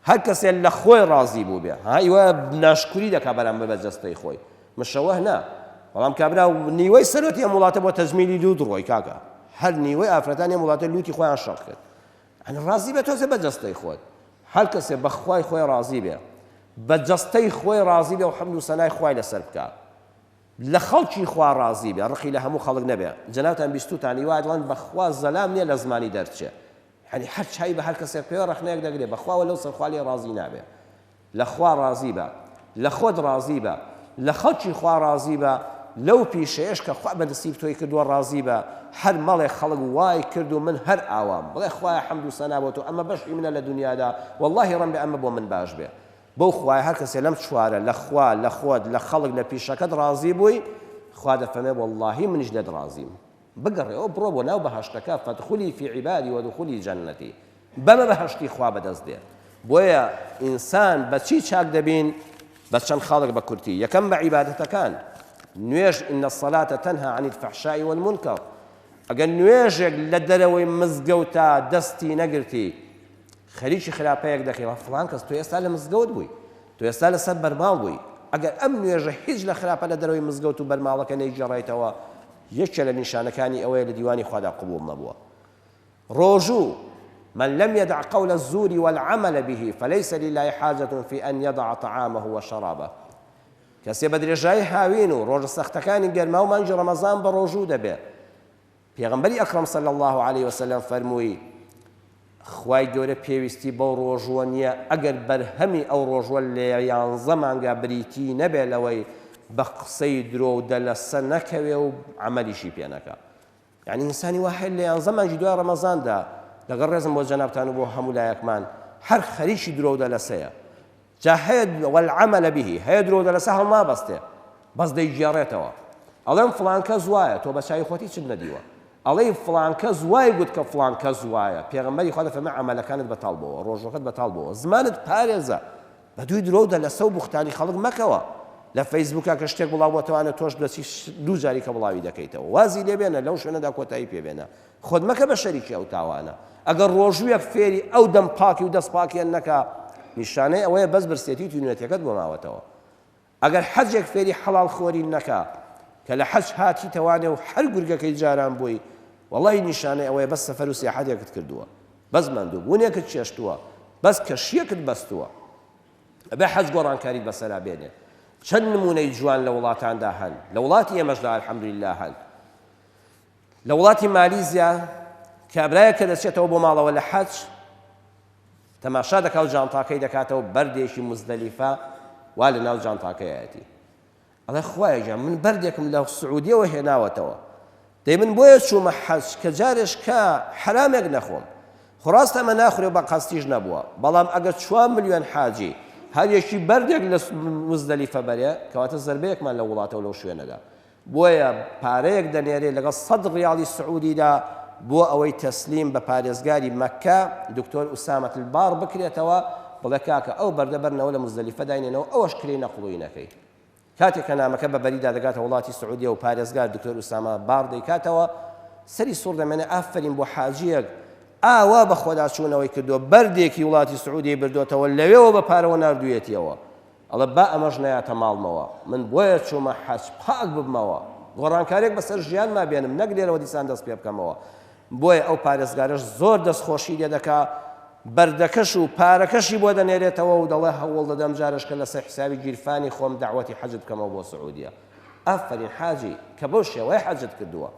S1: هەر کەسێ لە خۆی ڕازی بووبێ ها ئیوە ناشکوری دەکا بەرامبەر بە جەستەی خۆی مشەوه نا بەڵام کابرا نیوەی سەرۆتی ئەم وڵاتە بۆ تەجمیلی لوت ڕۆی کاکە هەر نیوەی ئافرەتانی ئەم وڵاتە لوتی خۆیان شەق کرد ئەن ڕازی بێ تۆزێ بە جەستەی خۆت هەر کەسێ بە خوای خۆی ڕازی بێ بە جەستەی خۆی ڕازی بێ و حەمد و سەنای خوای لەسەر بکا. لە خەڵکی خوا ڕازی بێ، ڕقی لە هەموو خەڵک نەبێ، جەنابتان بیستووتانە وا دەڵێن بەخوا زەلام نیە لە زمانی دەرچێ، یانی هەر چاوی بە هەر کەسێک بکەوێ ڕەخنەیەک دەگرێ، بەخوا وە لەو سەر خوا لێی ڕازی نابێ. لە خوا ڕازی بە، لە خۆت ڕازی بە، لە خەڵکی خوا ڕازی بە، لەو پیشەیەش کە خوا بە نسیب تۆی کردووە ڕازی بە، هەر مەڵێ خەڵک وای کرد و من هەر ئاوام، بڵێ خوایە حەمد و سەنا بۆ تۆ ئەمە بەشی منە لە دونیادا، وەڵڵاهی ڕەنبێ ئەمە بۆ من باش بێ. بەو خوایە هەر کەسێ لەم چوارە، لە خوا، لە خۆت، لە خەڵک، لە پیشەکەت ڕازی بووی، خوا دەفەرمێ وەڵڵاهی منیش لێت ڕازیم. بگەڕێوە بڕۆ بۆ ناو بەهەشتەکە، فادخلی فی عبادی وادخلی جنتی، بەمە بەهەشتی خوا بەدەست دێ. بۆیە ئینسان بە چی چاک دەبین؟ بە چەند خاڵێک بە کورتی، یەکەم بە عیبادەتەکان، نوێژ، ان الصلاة تنهی عن الفحشاء والمنکر، ئەگەر نوێژێک لە دەرەوەی مزگەوتا دەستی نەگرتی خەریکی خراپەیەک دەکەی، وە فڵان کەس تۆ ئێستا لە مزگەوت بووی، تۆ ئێستا لەسەر بەرماڵ بووی، ئەگەر ئەم نوێژە هیچ لە خراپە لە دەرەوەی مزگەوت و بەرماڵەکە نەیگێڕایتەوە، یەکێ لە نیشانەکانی ئەوەیە لە دیوانی خوادا قبوڵ نەبووە. ڕۆژوو، من لم یدع قول الزور والعمل به فلیس للە حاجە فی ان یضع طعامه وشرابه کەسێ بە درێژایی هاوین و ڕۆژە سەختەکانی گەرما و مانگی ڕەمەزان بە ڕۆژوو دەبێ، پێغەمبەری ئەکڕەم صلی اللە علیە وسلم فەرمووی، خوای گەورە پێویستی بەو ڕۆژووە نییە ئەگەر بەرهەمی ئەو ڕۆژووە لە یانزە مانگا بریتی نەبێ لەوەی بە قسەی درۆ و دەلەسە نەکەوێ و عەمەلیشی پێ نەکا. یەعنی ئینسانی وا هەیە لە یانزە مانگی دوای ڕەمەزاندا، لەگەڵ ڕێزم بۆ جەنابتان و بۆ هەموو لایەکمان، هەر خەریکی درۆ و دەلەسەیە. جا هەیە والعمل به هەیە درۆ و دەلەسە هەڵنابەستێ بەس دەیگێڕێتەوە. ئەڵێم فڵان کەس وایە، تۆ بە چاوی خۆت هیچت نەدیوە. ئەڵێی فڵان کەس وای گوت کە فڵان کەس وایە، پێغەمبەری خوا دەفەرمێ عەمەلەکانت بەتاڵ بۆوە، ڕۆژوەکەت بەتاڵ بۆوە، زمانت پارێزە، بە دووی درۆ و دەلەسە و بوختانی خەڵک مەکەوە. لە فەیسبووکا کە شتێک بڵاو بۆتەوانە تۆش دەچی دوو جاری کە بڵاوی دەکەیتەوە. وازی لێ بێنە، لەو شوێنەدا کۆتایی پێ بێنە. خۆت مەکە بە شەریکی ئەو تاوانە. ئەگەر ڕۆژوویەک فێری ئەو دەم پاکی و دەست پاکیە نەکا، نیشانەی ئەوەیە بەس برسێتی و تینوێتیەکەت بۆ ماوەتەوە. ئەگەر حەجێک فێری حەڵاڵ خۆری نەکا کە لە حەج هاتیتەوانێ و هەر گورگەکەی جاران بووی، وەڵاهی نیشانەی ئەوەیە بەس سەفەر و سیاحەتێکت کردووە، بەس ماندوو بوونێکت چێشتووە، بەس کەشییەکت بەستووە. ئەبێ حەج گۆڕانکاریت بەسەرا بێنێ. چەند نموونەی جوان لە وڵاتاندا هەن، لە وڵاتی ئێمەشدا الحمدللە هەن. لە وڵاتی مالیزیا کابرایەک کە دەچێتەوە بۆ ماڵەوە لە حەج، تەماشا دەکا و جانتاکەی دەکاتەوە بەردێکی موزدەلیفە وا لە ناو جانتاکەیەتی. ئەڵێ خوایە گیان من بەردێکم لە سعودیەوە هێناوەتەوە دەی من بۆیە چوومە حەج کە جارێش کە حەرامێک نەخۆم. خۆ ڕاستە ئەمە ناخورێ و بە قەستیش نەبووە بەڵام ئەگەر چوار ملیۆن حاجی هەر یەکی بەردێک لە موزدەلیفە بەرێ کەواتە زەربەیەکمان لەو وڵاتە و لەو شوێنەدا. بۆیە پارەیەک دەنێرێ لەگەڵ سەد ڕیاڵی سعودیدا بۆ ئەوەی تەسلیم بە پارێزگاری مەککە دکتۆر ئوسامە الباڕ بکرێتەوە بڵێ کاکە ئەو بەردە بەرنەوە لە موزدەلیفە داینێنەوە ئەوەش کرێی نەقڵوی نەکەی. کاتێک کە نامەکە بە بەریدا دەگاتە وڵاتی سعودیە و پارێزگار دکتۆر ئوسامە باڕ دەیکاتەوە سەری سوڕ دەمێنێ ئافەرین بۆ حاجیەک ئاوا بە خۆداچوونەوەی کردووە بەردێکی وڵاتی سعودیەی بردۆتەوە لەوێوە بە پارەوە ناردوویەتیەوە ئەڵێ با ئەمەش نەیاتە ماڵمەوە، من بۆیە چوومە حەج پاک ببمەوە، گۆڕانکاریەک بەسەر ژیانما بێنم نەک لێرەوە دیسان دەست پێ بکەمەوە، بۆیە ئەو پارێزگارەش زۆر دەستخۆشی لێ دەکا، بەردەکەش و پارەکەشی بۆ دەنێرێتەوە و دەڵێ هەوڵ دەدەم جارێشکە لەسەر حیسابی گیرفانی خۆم دەعوەتی حەجت بکەمەوە بۆ سعودیە. ئافەرین حاجی کە بەو شێوەیە حەجت کردووە.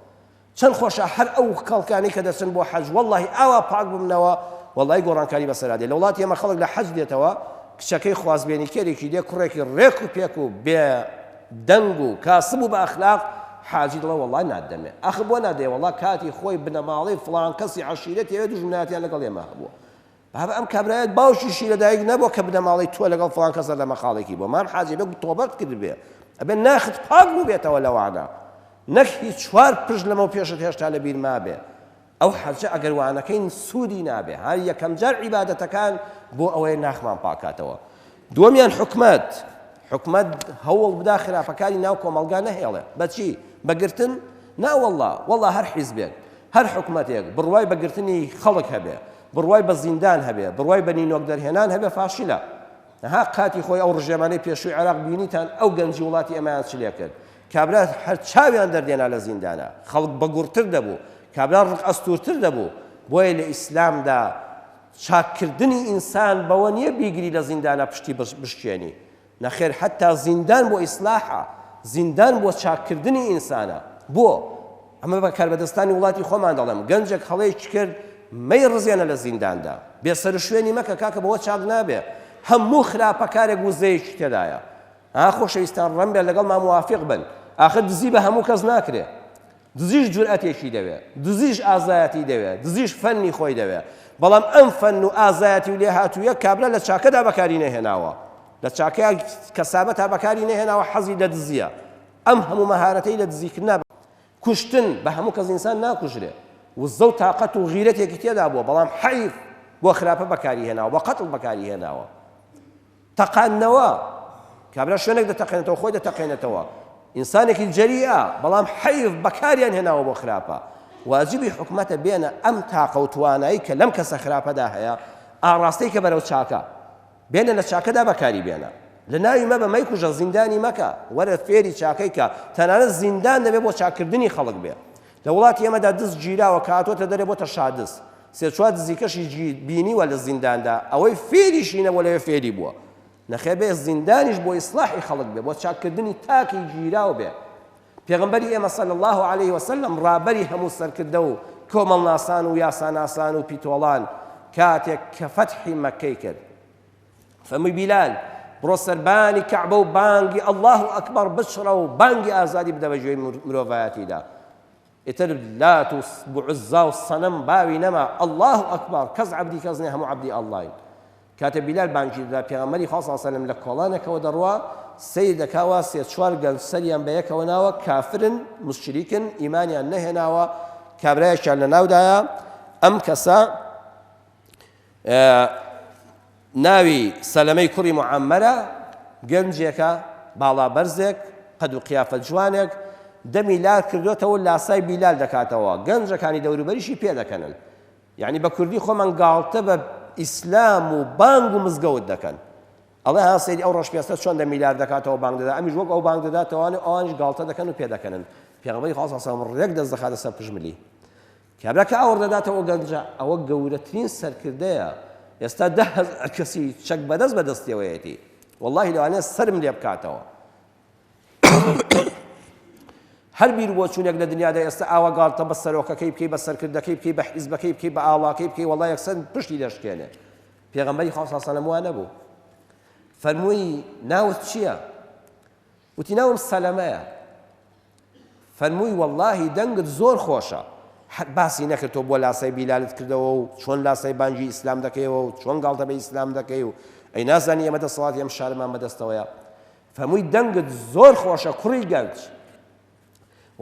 S1: چەند خۆشە هەر ئەو خەڵکانەی کە دەچن بۆ حەج وەڵاهی ئاوا پاک ببنەوە وەڵاهی گۆڕانکاری بەسەرا دێ لە وڵاتی ئێمە خەڵک لە حەج دێتەوە کچەکەی خوازبێنی کێرێکی دێ کوڕێکی ڕێک و پێک و بێ دەنگ و کاسب و بە ئەخلاق حاجی دڵێ وەڵا نادەمێ ئەخ بۆ نادەێ وەڵا کاتی خۆی بنەماڵەی فڵان کەسی عەشیرەتی ئەوێ دوژمنایەتیان لەگەڵ ئێمە هەبووە بابە ئەم کابرایەت باوکیشی لەدایک نەبووە کە بنەماڵەی تۆ لەگەڵ فڵان کەسە لە مەقاڵێکی بووە مام حاجی بێ تۆبەت کردبێ ئەبێ ناخت پاک بووبێتەوە لەوانە نەک هیچ چوار پشت لەمەو پێشت هێشتا لە بیر مابێ ئەو حەجە ئەگەر وانەکەین سوودی نابێ هەر یەکەم جار عیبادەتەکان بۆ ئەوەیە ناخمان پاکاتەوە دووەمیان حکومەت حکومەت هەوڵ بدا خراپەکانی ناو کۆمەڵگا نەهێڵێ بەچی بەگرتن نا وەڵا وەڵا هەر حیزبێک هەر حکومەتێک بڕوای بە گرتنی خەڵک هەبێ بڕوای بە زیندان هەبێ بڕوای بە نینۆک دەرهێنان هەبێ فاشلە ها کاتی خۆی ئەو ڕژێمانەی پێشووی عێراق بینیتان ئەو گەنجی وڵاتی ئێمەیان چ لێکرد کابرا هەر چاویان دەردێنا لە زیندانە خەڵک بەگوڕتر دەبوو کابرا ڕق ئەستوورتر دەبوو بۆیە لە ئیسلامدا چاککردنی ئینسان بەوە نییە بیگری لە زیندانا پشتی بشکێنی، نەخێر حەتتا زیندان بۆ ئیسلاحە. زیندان بۆ چاککردنی ئینسانە. بۆ؟ ئەمە بە کاربەدەستانی وڵاتی خۆمان دەڵێم، گەنجێک هەڵەیەکی کرد مەیڕزێنە لە زینداندا، بێسەروشوێنی مەکە کاکە بەوە چاک نابێ، هەموو خراپەکارێک وزەیەکی تێدایە. ئا خۆشەویستان ڕەنبێ لەگەڵما موافق بن، ئاخر دزی بە هەموو کەس ناکرێ. دزیش جورئەتێکی دەوێ، دزیش ئازایەتی دەوێ، دزیش فەنی خۆی دەوێ، بەڵام ئەم فەن و ئازایەتی و لێهاتوویە کابرا لە چاکەدا بەکاری نەهێناوە، لە چاکەیا کەسابەتا بەکاری نەهێناوە حەزی لە دزییە، ئەم هەموو مەهارەتەی لە دزیکردنا بە. کوشتن، بە هەموو کەس ئینسان ناکوژرێ، وزە و تاقەت و غیرەتێکی تێدا بووە، بەڵام حەیف بۆ خراپە بەکاری هێناوە، بۆ قەتڵ بەکاری هێناوە. تەقاندنەوە، کابرا شوێنێک دەتەقێنێتەوە خۆی دەتەقێنێتەوە، ئینسانێکی جەریئە بەڵام حەیف بەکاریان هێناوە بۆ خراپە، واجبی حکومەتە بێنە ئەم تاقە و توانایی کە لەم کەسە خراپەدا هەیە ئاڕاستەی کە بەرەو چاکە، بێنە لە چاکەدا بەکاری بێنە، لە ناوی مەبە مەیکوژە زیندانی مەکە، وەرە فێری چاکەی کە، تەنانەت زیندان دەبێ بۆ چاککردنی خەڵک بێ. لە وڵاتی ئێمەدا دز گیراوە کە هاتۆتە دەرێ بۆتە شادز، سێ چوار دزیکەشی بینیوە لە زینداندا، ئەوەی فێریشی نەبووە لەوێ فێری بووە. نەخێر بێ زیندانیش بۆ ئیسڵاحی خەڵک بێ، بۆ چاککردنی تاکی گیراو بێ. پێغەمبەری ئێمە صلی اللە علیه وسلم ڕابەری هەموو سەرکردە و کۆمەڵناسان و یاساناسان و پیتۆڵان کاتێک کە فەتحی مەککەی کرد فەرمووی بیلال بڕۆ سەربانی کەعبە و بانگی اللە اکبر بچڕە و بانگی ئازادی بدە بە گوێی مرۆڤایەتیدا. ئیتر لات و عوزا و سەنەم باوی نەما اللە اکبر کەس عەبدی کەس نیە هەموو عەبدی اللەین. کاتێ بیلال بانگی دەدا پێغەمبەری خوا صلی اللە علیە وسلم لە کۆڵانێکەوە دەڕوا سەیر دەکا وا سێ چوار گەنج سەریان بە یەکەوە ناوە کافرن موشریکن ئیمانیان نەهێناوە کابرایەکیان لە ناودایە ئەم کەسە ناوی سەلەمەی کوڕی معەمەرە، گەنجێکە باڵا بەرزێک، قەد و قیافە جوانێک، دەمی لار کردۆتەوە و لاسای بیلال دەکاتەوە، گەنجەکانی دەوروبەریشی پێدەکەنن. یەعنی بە کوردی خۆمان گاڵتە بە ئیسلام و بانگ و مزگەوت دەکەن. ئەڵێ ها سەیری ئەو ڕەشپێستە چۆن دەمی لار دەکاتەوە بانگ دەدا، ئەمیش وەک ئەو بانگ دەداتەوە و ئەوانیش گاڵتە دەکەن و پێدەکەنن. پێغەمبەری خوا صلی اللە علیە و سلم ڕێک دەست دەخاتە سەر پشت ملی. کابرا کە ئاوڕ دەداتەوە گەنجە ئەوە گەورەترین سەرکردەیە ئێستا 10,000 کەسی چەک بەدەست بەدەستیەوەیەتی واللهی لەوانەیە سەرم لێ بکاتەوە هەر بیر بۆچوونێک لە دنیادا ئێستا ئاوا گاڵتە بە سەرۆکەکەی بکەی بە سەرکردەکەی بکەی بە حیزبەکەی بکەی بە ئاڵاکەی بکەی وەڵا یەکسەر پشتی دەشکێنێ پێغەمبەری خوا صلی الله علیه و سلم وا نەبوو فەرمووی ناوت چییە وتی ناوم سەلەمەیە فەرمووی وەڵاهی دەنگت زۆر خۆشە هەر باسی نەکرد تۆ بۆ لاسای بیلالت کردەوە و چۆن لاسای بانگی ئیسلام دەکەیەوە و چۆن گاڵتە بە ئیسلام دەکەی و ئەی نازانی ئێمە دەسەڵاتی ئەم شارەمان بەدەستەوەیە فەرمووی دەنگت زۆر خۆشە کوڕی گەنج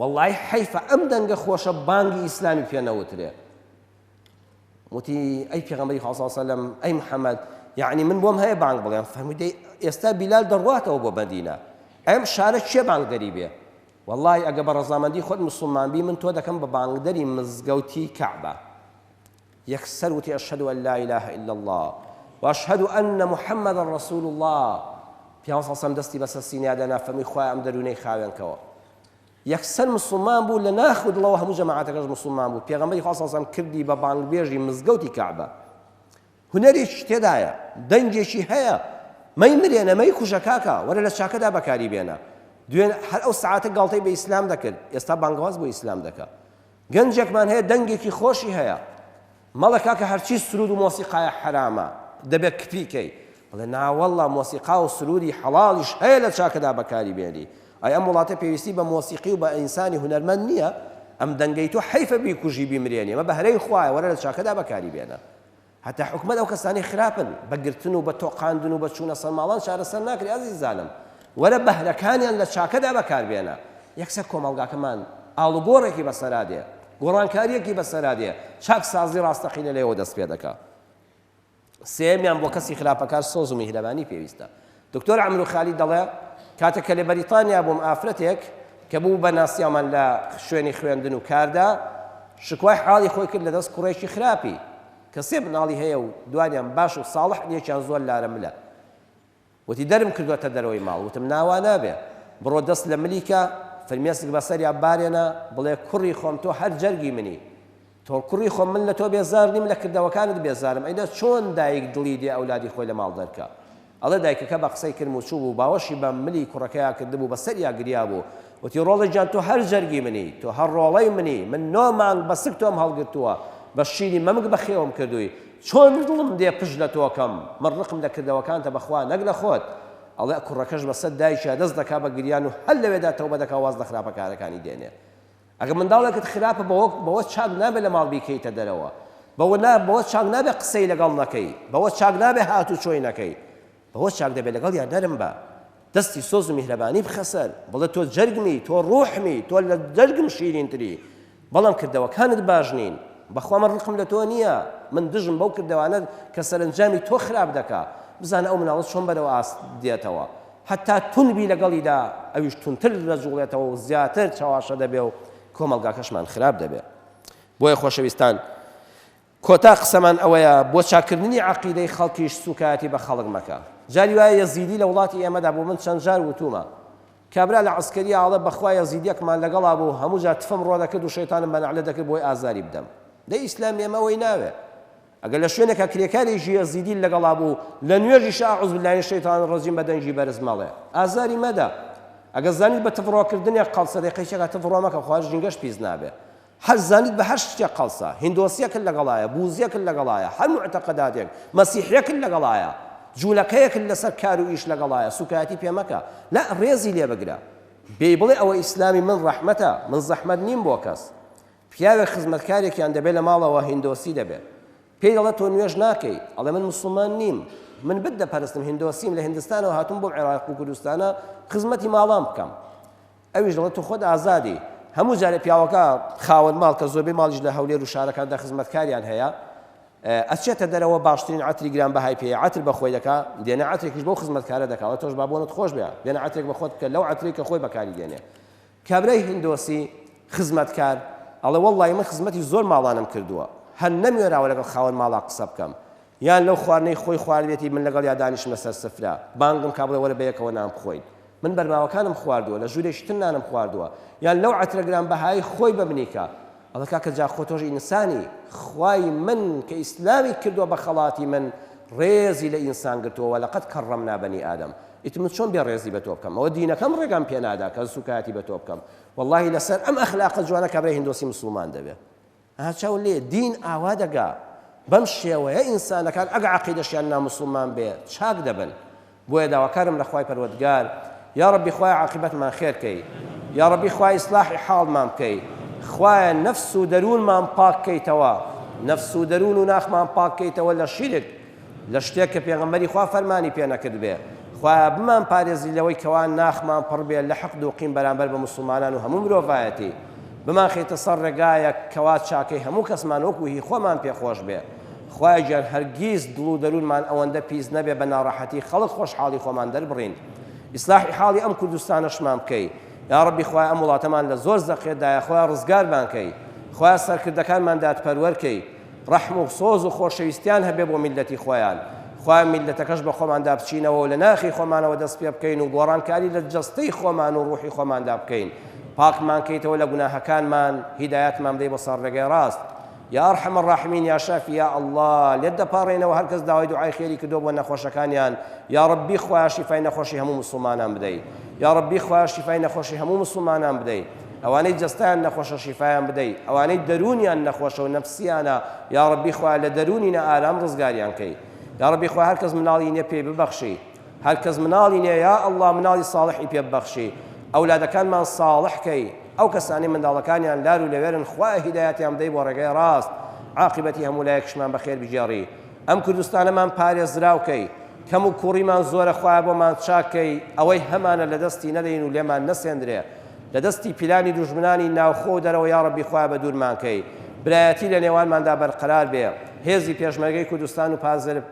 S1: وەڵاهی حەیفە ئەم دەنگە خۆشە بانگی ئیسلامی پێ نەوترێ وتی، ئەی پێغەمبەری خوا صلی اللە علیە وسلم، ئەی محمد، یەعنی من بۆم هەیە بانگ بڵێم؟ فەرمووی، دەی ئێستا بیلال دەڕواتەوە بۆ مەدینە، ئەم شارە کێ بانگدەری بێ؟ وەڵڵاهی ئەگەر بە ڕەزامەندی خۆت موسڵمان بی من تۆ دەکەم بە بانگدەری مزگەوتی کەعبە. یەکسەر وتی، اشهد ان لا اله الا اللە و اشهد ان محمدا رسول اللە. پێغەمبەر صلی اللە علیە وسلم دەستی بەسەر سینەیا دانا فەرمووی، خوایە ئەم دەروونەی خاوێن کەوە. یەکسەر مسوڵمان بوو لە ناخ و دڵەوە هەموو جەماعەتەکەش مسوڵمان بوو پێغەمبەری خوا صلی اللە علیە و سلم کردی بە بانگبێژی مزگەوتی کەعبە هونەرێکی تێدایە دەنگێکی هەیە مەی مرێنە مەی کوژە کاکە وەرە لە چاکەدا بەکاری بێنە دوێن هەر ئەو سەعاتە گاڵتەی بە ئیسلام دەکرد ئێستا بانگەواز بۆ ئیسلام دەکا گەنجێکمان هەیە دەنگێکی خۆشی هەیە مەڵێ کاکە هەرچی سرود و مۆسیقایە حەرامە دەبێت کپی کەی بڵێ ناوەڵڵا مۆسیقا و سرودی حەڵاڵیش هەیە لە چاکەدا بەکاری بێنی ئەی ئەم وڵاتە پێویستی بە مۆسیقی و بە ئینسانی هونەرمەند نییە ئەم دەنگەی تۆ حەیفە بیکوژی بیمرێنی ئەمە بەهرەی خوایە وەرە لە چاکەدا بەکاری بێنە هەتا حکومەت ئەو کەسانەی خراپن بە گرتن و بە تۆقاندن و بە چوونە سەر ماڵان چارەسەر ناکرێ ئازیزانم وەرە بەهرەکانیان لە چاکەدا بەکاربێنە یەکسەر کۆمەڵگاکەمان ئاڵوگۆڕێکی بەسەرا دێ گۆڕانکاریەکی بەسەرا دێ چاکسازی ڕاستەقینە لێوە دەست پێ دەکا سێیەمیان بۆ کەسی خراپەکار سۆز و میهرەبانی پێویستە دکتۆر عەمرو خالید دەڵێ کاتێک کە لە بەریتانیا بووم ئافرەتێک کە بوو بە ناسیاومان لە شوێنی خوێندن و کاردا شکوای حاڵی خۆی کرد لەدەست کوڕێکی خراپی کە سێ مناڵی هەیە و دوانیان باش و ساڵح یەکیان زۆر لارە ملە وتی دەرم کردوەتە دەرەوەی ماڵ وتم نا وا نابێ بڕۆ دەست لە ملی کە فرمێسک بەسەریا بارێنە بڵێ کوڕی خۆم تۆ هەر جەرگی منی تۆ کوڕی خۆم من لە تۆ بێزار نیم لە کردەوەکانت بێزارم ئەینا چۆن دایک دڵی دێ ئەولادی خۆی لە ماڵ دەرکا. ئەڵێ دایکەکە بە قسەی کردم و چوو بوو باوەشی بە ملی کوڕەکەیا کردبوو بە سەریا گریابوو وتی ڕۆڵە گیان تۆ هەر جەرگی منی تۆ هەر ڕۆڵەی منی من نۆ مانگ بە سک تۆم هەڵگرتووە بە شیری مەمک بەخێوم کردووی چۆن دڵم دێ پشت لە تۆ کەم من ڕقم لە کردەوەکانتە بەخوا نەک لە خۆت ئەڵێ کوڕەکەش بەسەر دایکیا دەست دەکا بە گریان و هەر لەوێدا تەوبە دەکا واز لە خراپەکارەکانی دێنێ ئەگەر منداڵێکت خراپە بەوە بەوە چاک نابێ لە ماڵ بیکەیتە دەرەوە بەوە نا بەوە چاک نابێ قسەی لەگەڵ نەکەی بەوە چاک نابێ هاتوچۆی نەکەی بەوە چاک دەبێ لەگەڵیا نەرم بە دەستی سۆز و میهرەبانی بخە سەر بڵێ تۆ جەرگمی تۆ ڕوحمی تۆ لە جەرگم شیرینتری بەڵام کردەوەکانت باش نین بەخوا من ڕقم لە تۆ نییە من دژم بەو کردەوانە کە سەرەنجامی تۆ خراپ دەکا بزانە ئەو مناڵە چۆن بەرەو ئاست دێتەوە هەتا توند بی لەگەڵیدا ئەویش توندتر دەجوڵێتەوە و زیاتر چەواشە دەبێ و کۆمەڵگاکەشمان خراپ دەبێ بۆیە خۆشەویستان کۆتا قسەمان ئەوەیە بۆ چاکردنی عەقیدەی خەڵکیش سوکایەتی بە خەڵک مەکە جاری وایە یەزیدی لە وڵاتی ئێمەدا بۆ من چەند جار وتومە کابرا لە عەسکەریە ئاڵێ بەخوا یەزیدیەکمان لەگەڵا بوو هەموو جار تفم ڕۆ دەکرد و شەیتانم بە نەعلە دەکرد بۆی ئازاری بدەم دەی ئیسلامی ئێمە ئەوەی ناوێ ئەگەر لە شوێنێکا کرێکارێکی یەزیدیت لەگەڵا بوو لە نوێژیشا اعوذ باللە من الشیطان الرجیم بە دەنگی بەرز مەڵێ ئازاری مەدە ئەگەر زانیت بە تف ڕۆکردنێک قەڵسە دەی قەیچەکە تف ڕۆ مەکە خۆ هەر ژینگەش پیس نابێ هەر زانیت بە هەر شتێک قەڵسە هیندۆسیەکت لەگەڵایە بوزیەکت لەگەڵایە هەر معتەقەداتێک مەسیحیەکت لەگەڵایە جوولەکەیەکت لەسەر کار و ئیش لەگەڵایە سوکایەتی پێ مەکە لا ڕێزی لێ بگرە بێی بڵێ ئەوە ئیسلامی من ڕەحمەتە من زەحمەت نیم بۆ کەس پیاوێک خزمەتکارێکیان دەبێت لە ماڵەوە هیندۆسی دەبێت پێی دەڵێت تۆ نوێژ ناکەی ئەڵێ من موسڵمان نیم من بت دەپەرستم هیندۆسیم لە هندستانەوە هاتووم بۆم عێراق و کوردستانە خزمەتی ماڵان بکەم ئەویش دەڵێت تۆ خۆت ئازادی هەموو جارێ پیاوەکە خاوەن ماڵ کە زۆربەی ماڵیش لە هەولێر و شارەکاندا خزمەتکاریان هەیە ئەچێتە دەرەوە باشترین عەتری گران بەهای پێیە عەتر بە خۆی دەکا دێنە عەترێکیش بەو خزمەتکارە دەکا ئەڵێ تۆش با بۆنت خۆش بێ بێنە عەترێک بە خۆت بکە لەو عەترەی کە خۆی بەکاری دێنێ کابرای هندۆسی خزمەتکار ئەڵێ وەڵڵاهی من خزمەتی زۆر ماڵانم کردووە هەر نەموێراوە لەگەڵ خاوەن ماڵا قسە بکەم یان لەو خواردنەی خۆی خواردبێتی من لەگەڵیا دانیشم لەسەر سفرە بانگم کا بڵێ وەرە بەیەکەوە نان بخۆین من بەرماوەکانم خواردووە لە ژوورێکی تر نانم خواردووە یان لەو عەترە گرانبەهایەی خۆی بە منی کا ئەڵێ کاکە جا خۆ تۆش ئینسانی خوای من کە ئیسلامی کردووە بە خەڵاتی من ڕێزی لە ئینسان گرتووە ولقد کرمنا بنی آدم ئیتر من چۆن بێ ڕێزی بە تۆ بکەم ئەوە دینەکەم ڕێگام پێ نادا کە سوکایەتی بە تۆ بکەم وەڵاهی لەسەر ئەم ئەخلاقە جوانە کابرای هندۆسی مسوڵمان دەبێ ئەها چاو لێ دین ئاوا دەگا بەم شێوەیە ئینسانەکان ئەگە عەقیدەشیان ناموسڵمان بێ چاک دەبن بۆیە داواکارم لە خوای پەروەردگار یا ڕەبی خوایە عاقیبەتمان خێر کەی یا ڕەبی خوایە ئیسلاحی حاڵمان بکەی خوایە نەفس و دەروونمان پاک کەیتەوە نەفس و دەروون و ناخمان پاک کەیتەوە لە شیرک لە شتێک کە پێغەمبەری خوا فەرمانی پێ نەکردبێ، خوایە بمان پارێزی لەوەی کەوا ناخمان پڕ بێ لە حقد و قین بەرامبەر بە موسڵمانان و هەموو مرۆڤایەتی، بمانخەیتە سەر ڕێگایەک کەوا چاکەی هەموو کەسمان وەکو هی خۆمان پێ خۆش بێ، خوایە گیان هەرگیز دڵ و دەروونمان ئەوەندە پیس نەبێ بە ناڕەحەتی خەڵک خۆشحاڵی خۆمان دەربڕین، ئیسلاحی حاڵی ئەم کوردستانەشمان بکەی، یاڕەبی خوایە ئەم وڵاتەمان لە زۆر زەقێدایە خوایە ڕزگارمان کەی، خوایە سەرکردەکانمان دادپەروەر کەی. ڕەحم و سۆز و خۆشەویستیان هەبێ بۆ میللەتی خۆیان، خوایە میللەتەکەش بە خۆماندا بچینەوە و لە ناخی خۆمانەوە دەست پێ بکەین و گۆڕانکاری لە جەستەی خۆمان و ڕوحی خۆماندا بکەین، پاکمان کەیتەوە لە گوناهەکانمان، هیدایەتمان بدەی بۆ سەر ڕێگای ڕاست. یا ارحم الراحمین یا شافی یا اللە لێت دەپاڕێینەوە هەرکەس داوای دوعای خێری کردووە بۆ نەخۆشەکانیان یا ڕەبی خوایە شیفای نەخۆشی هەموو موسڵمانان بدەی یا ڕەبی خوایە شیفای نەخۆشی هەموو موسڵمانان بدەی ئەوانەی جەستەیان نەخۆشە شیفایان بدەی ئەوانەی دەروونیان نەخۆشە و نەفسیانە یاڕەبی خوایە لە دەروونی نائارام ڕزگاریان کەی یاڕەبی خوایە هەرکەس مناڵی نیە پێی ببەخشی هەرکەس مناڵی نیە یا اللە مناڵی ساڵحی پێ ببەخشی ئەولادەکانمان ساڵح کەی ئەو کەسانەی منداڵەکانیان لار و لەوێرن خوایە هیدایەتیان بدەی بۆ ڕێگای ڕاست عاقیبەتی هەموو لایەکشمان بەخێر بگێڕی ئەم کوردستانەمان پارێزراو کەی کەم و کوڕیمان زۆرە خوایە بۆمان چاک کەی ئەوەی هەمانە لەدەستی نەدەین و لێمان نەسێندرێ لە دەستی پیلانی دوژمنانی ناوخۆ و دەرەوە یاڕەبی خوایە بە دوورمان کەی برایەتی لە نێوانماندا بەرقەرار بێ هێزی پێشمەرگەی کوردستان و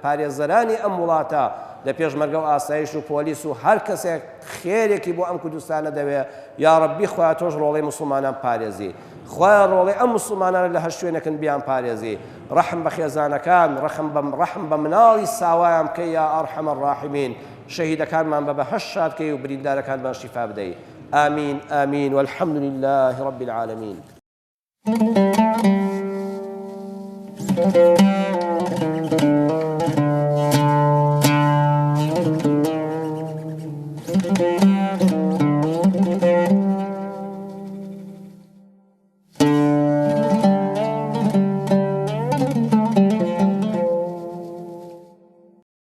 S1: پارێزەرانی ئەم وڵاتە لە پێشمەرگە و ئاسایش و پۆلیس و هەر کەسێک خێرێکی بۆ ئەم کوردستانە دەوێ یاڕەبی خوایە تۆش ڕۆڵەی موسڵمانان پارێزی خوایە ڕۆڵەی ئەم موسڵمانانە لە هەر شوێنێکن بیان پارێزی ڕەحم بە خێزانەکان ڕەحم بە ڕەحم بە مناڵی ساوایان بکەی یا ارحم الراحمین شەهیدەکانمان بە بەهەشت شاد کەی و بریندارەکانمان شیفا بدەی آمین آمین والحمد لله رب العالمین.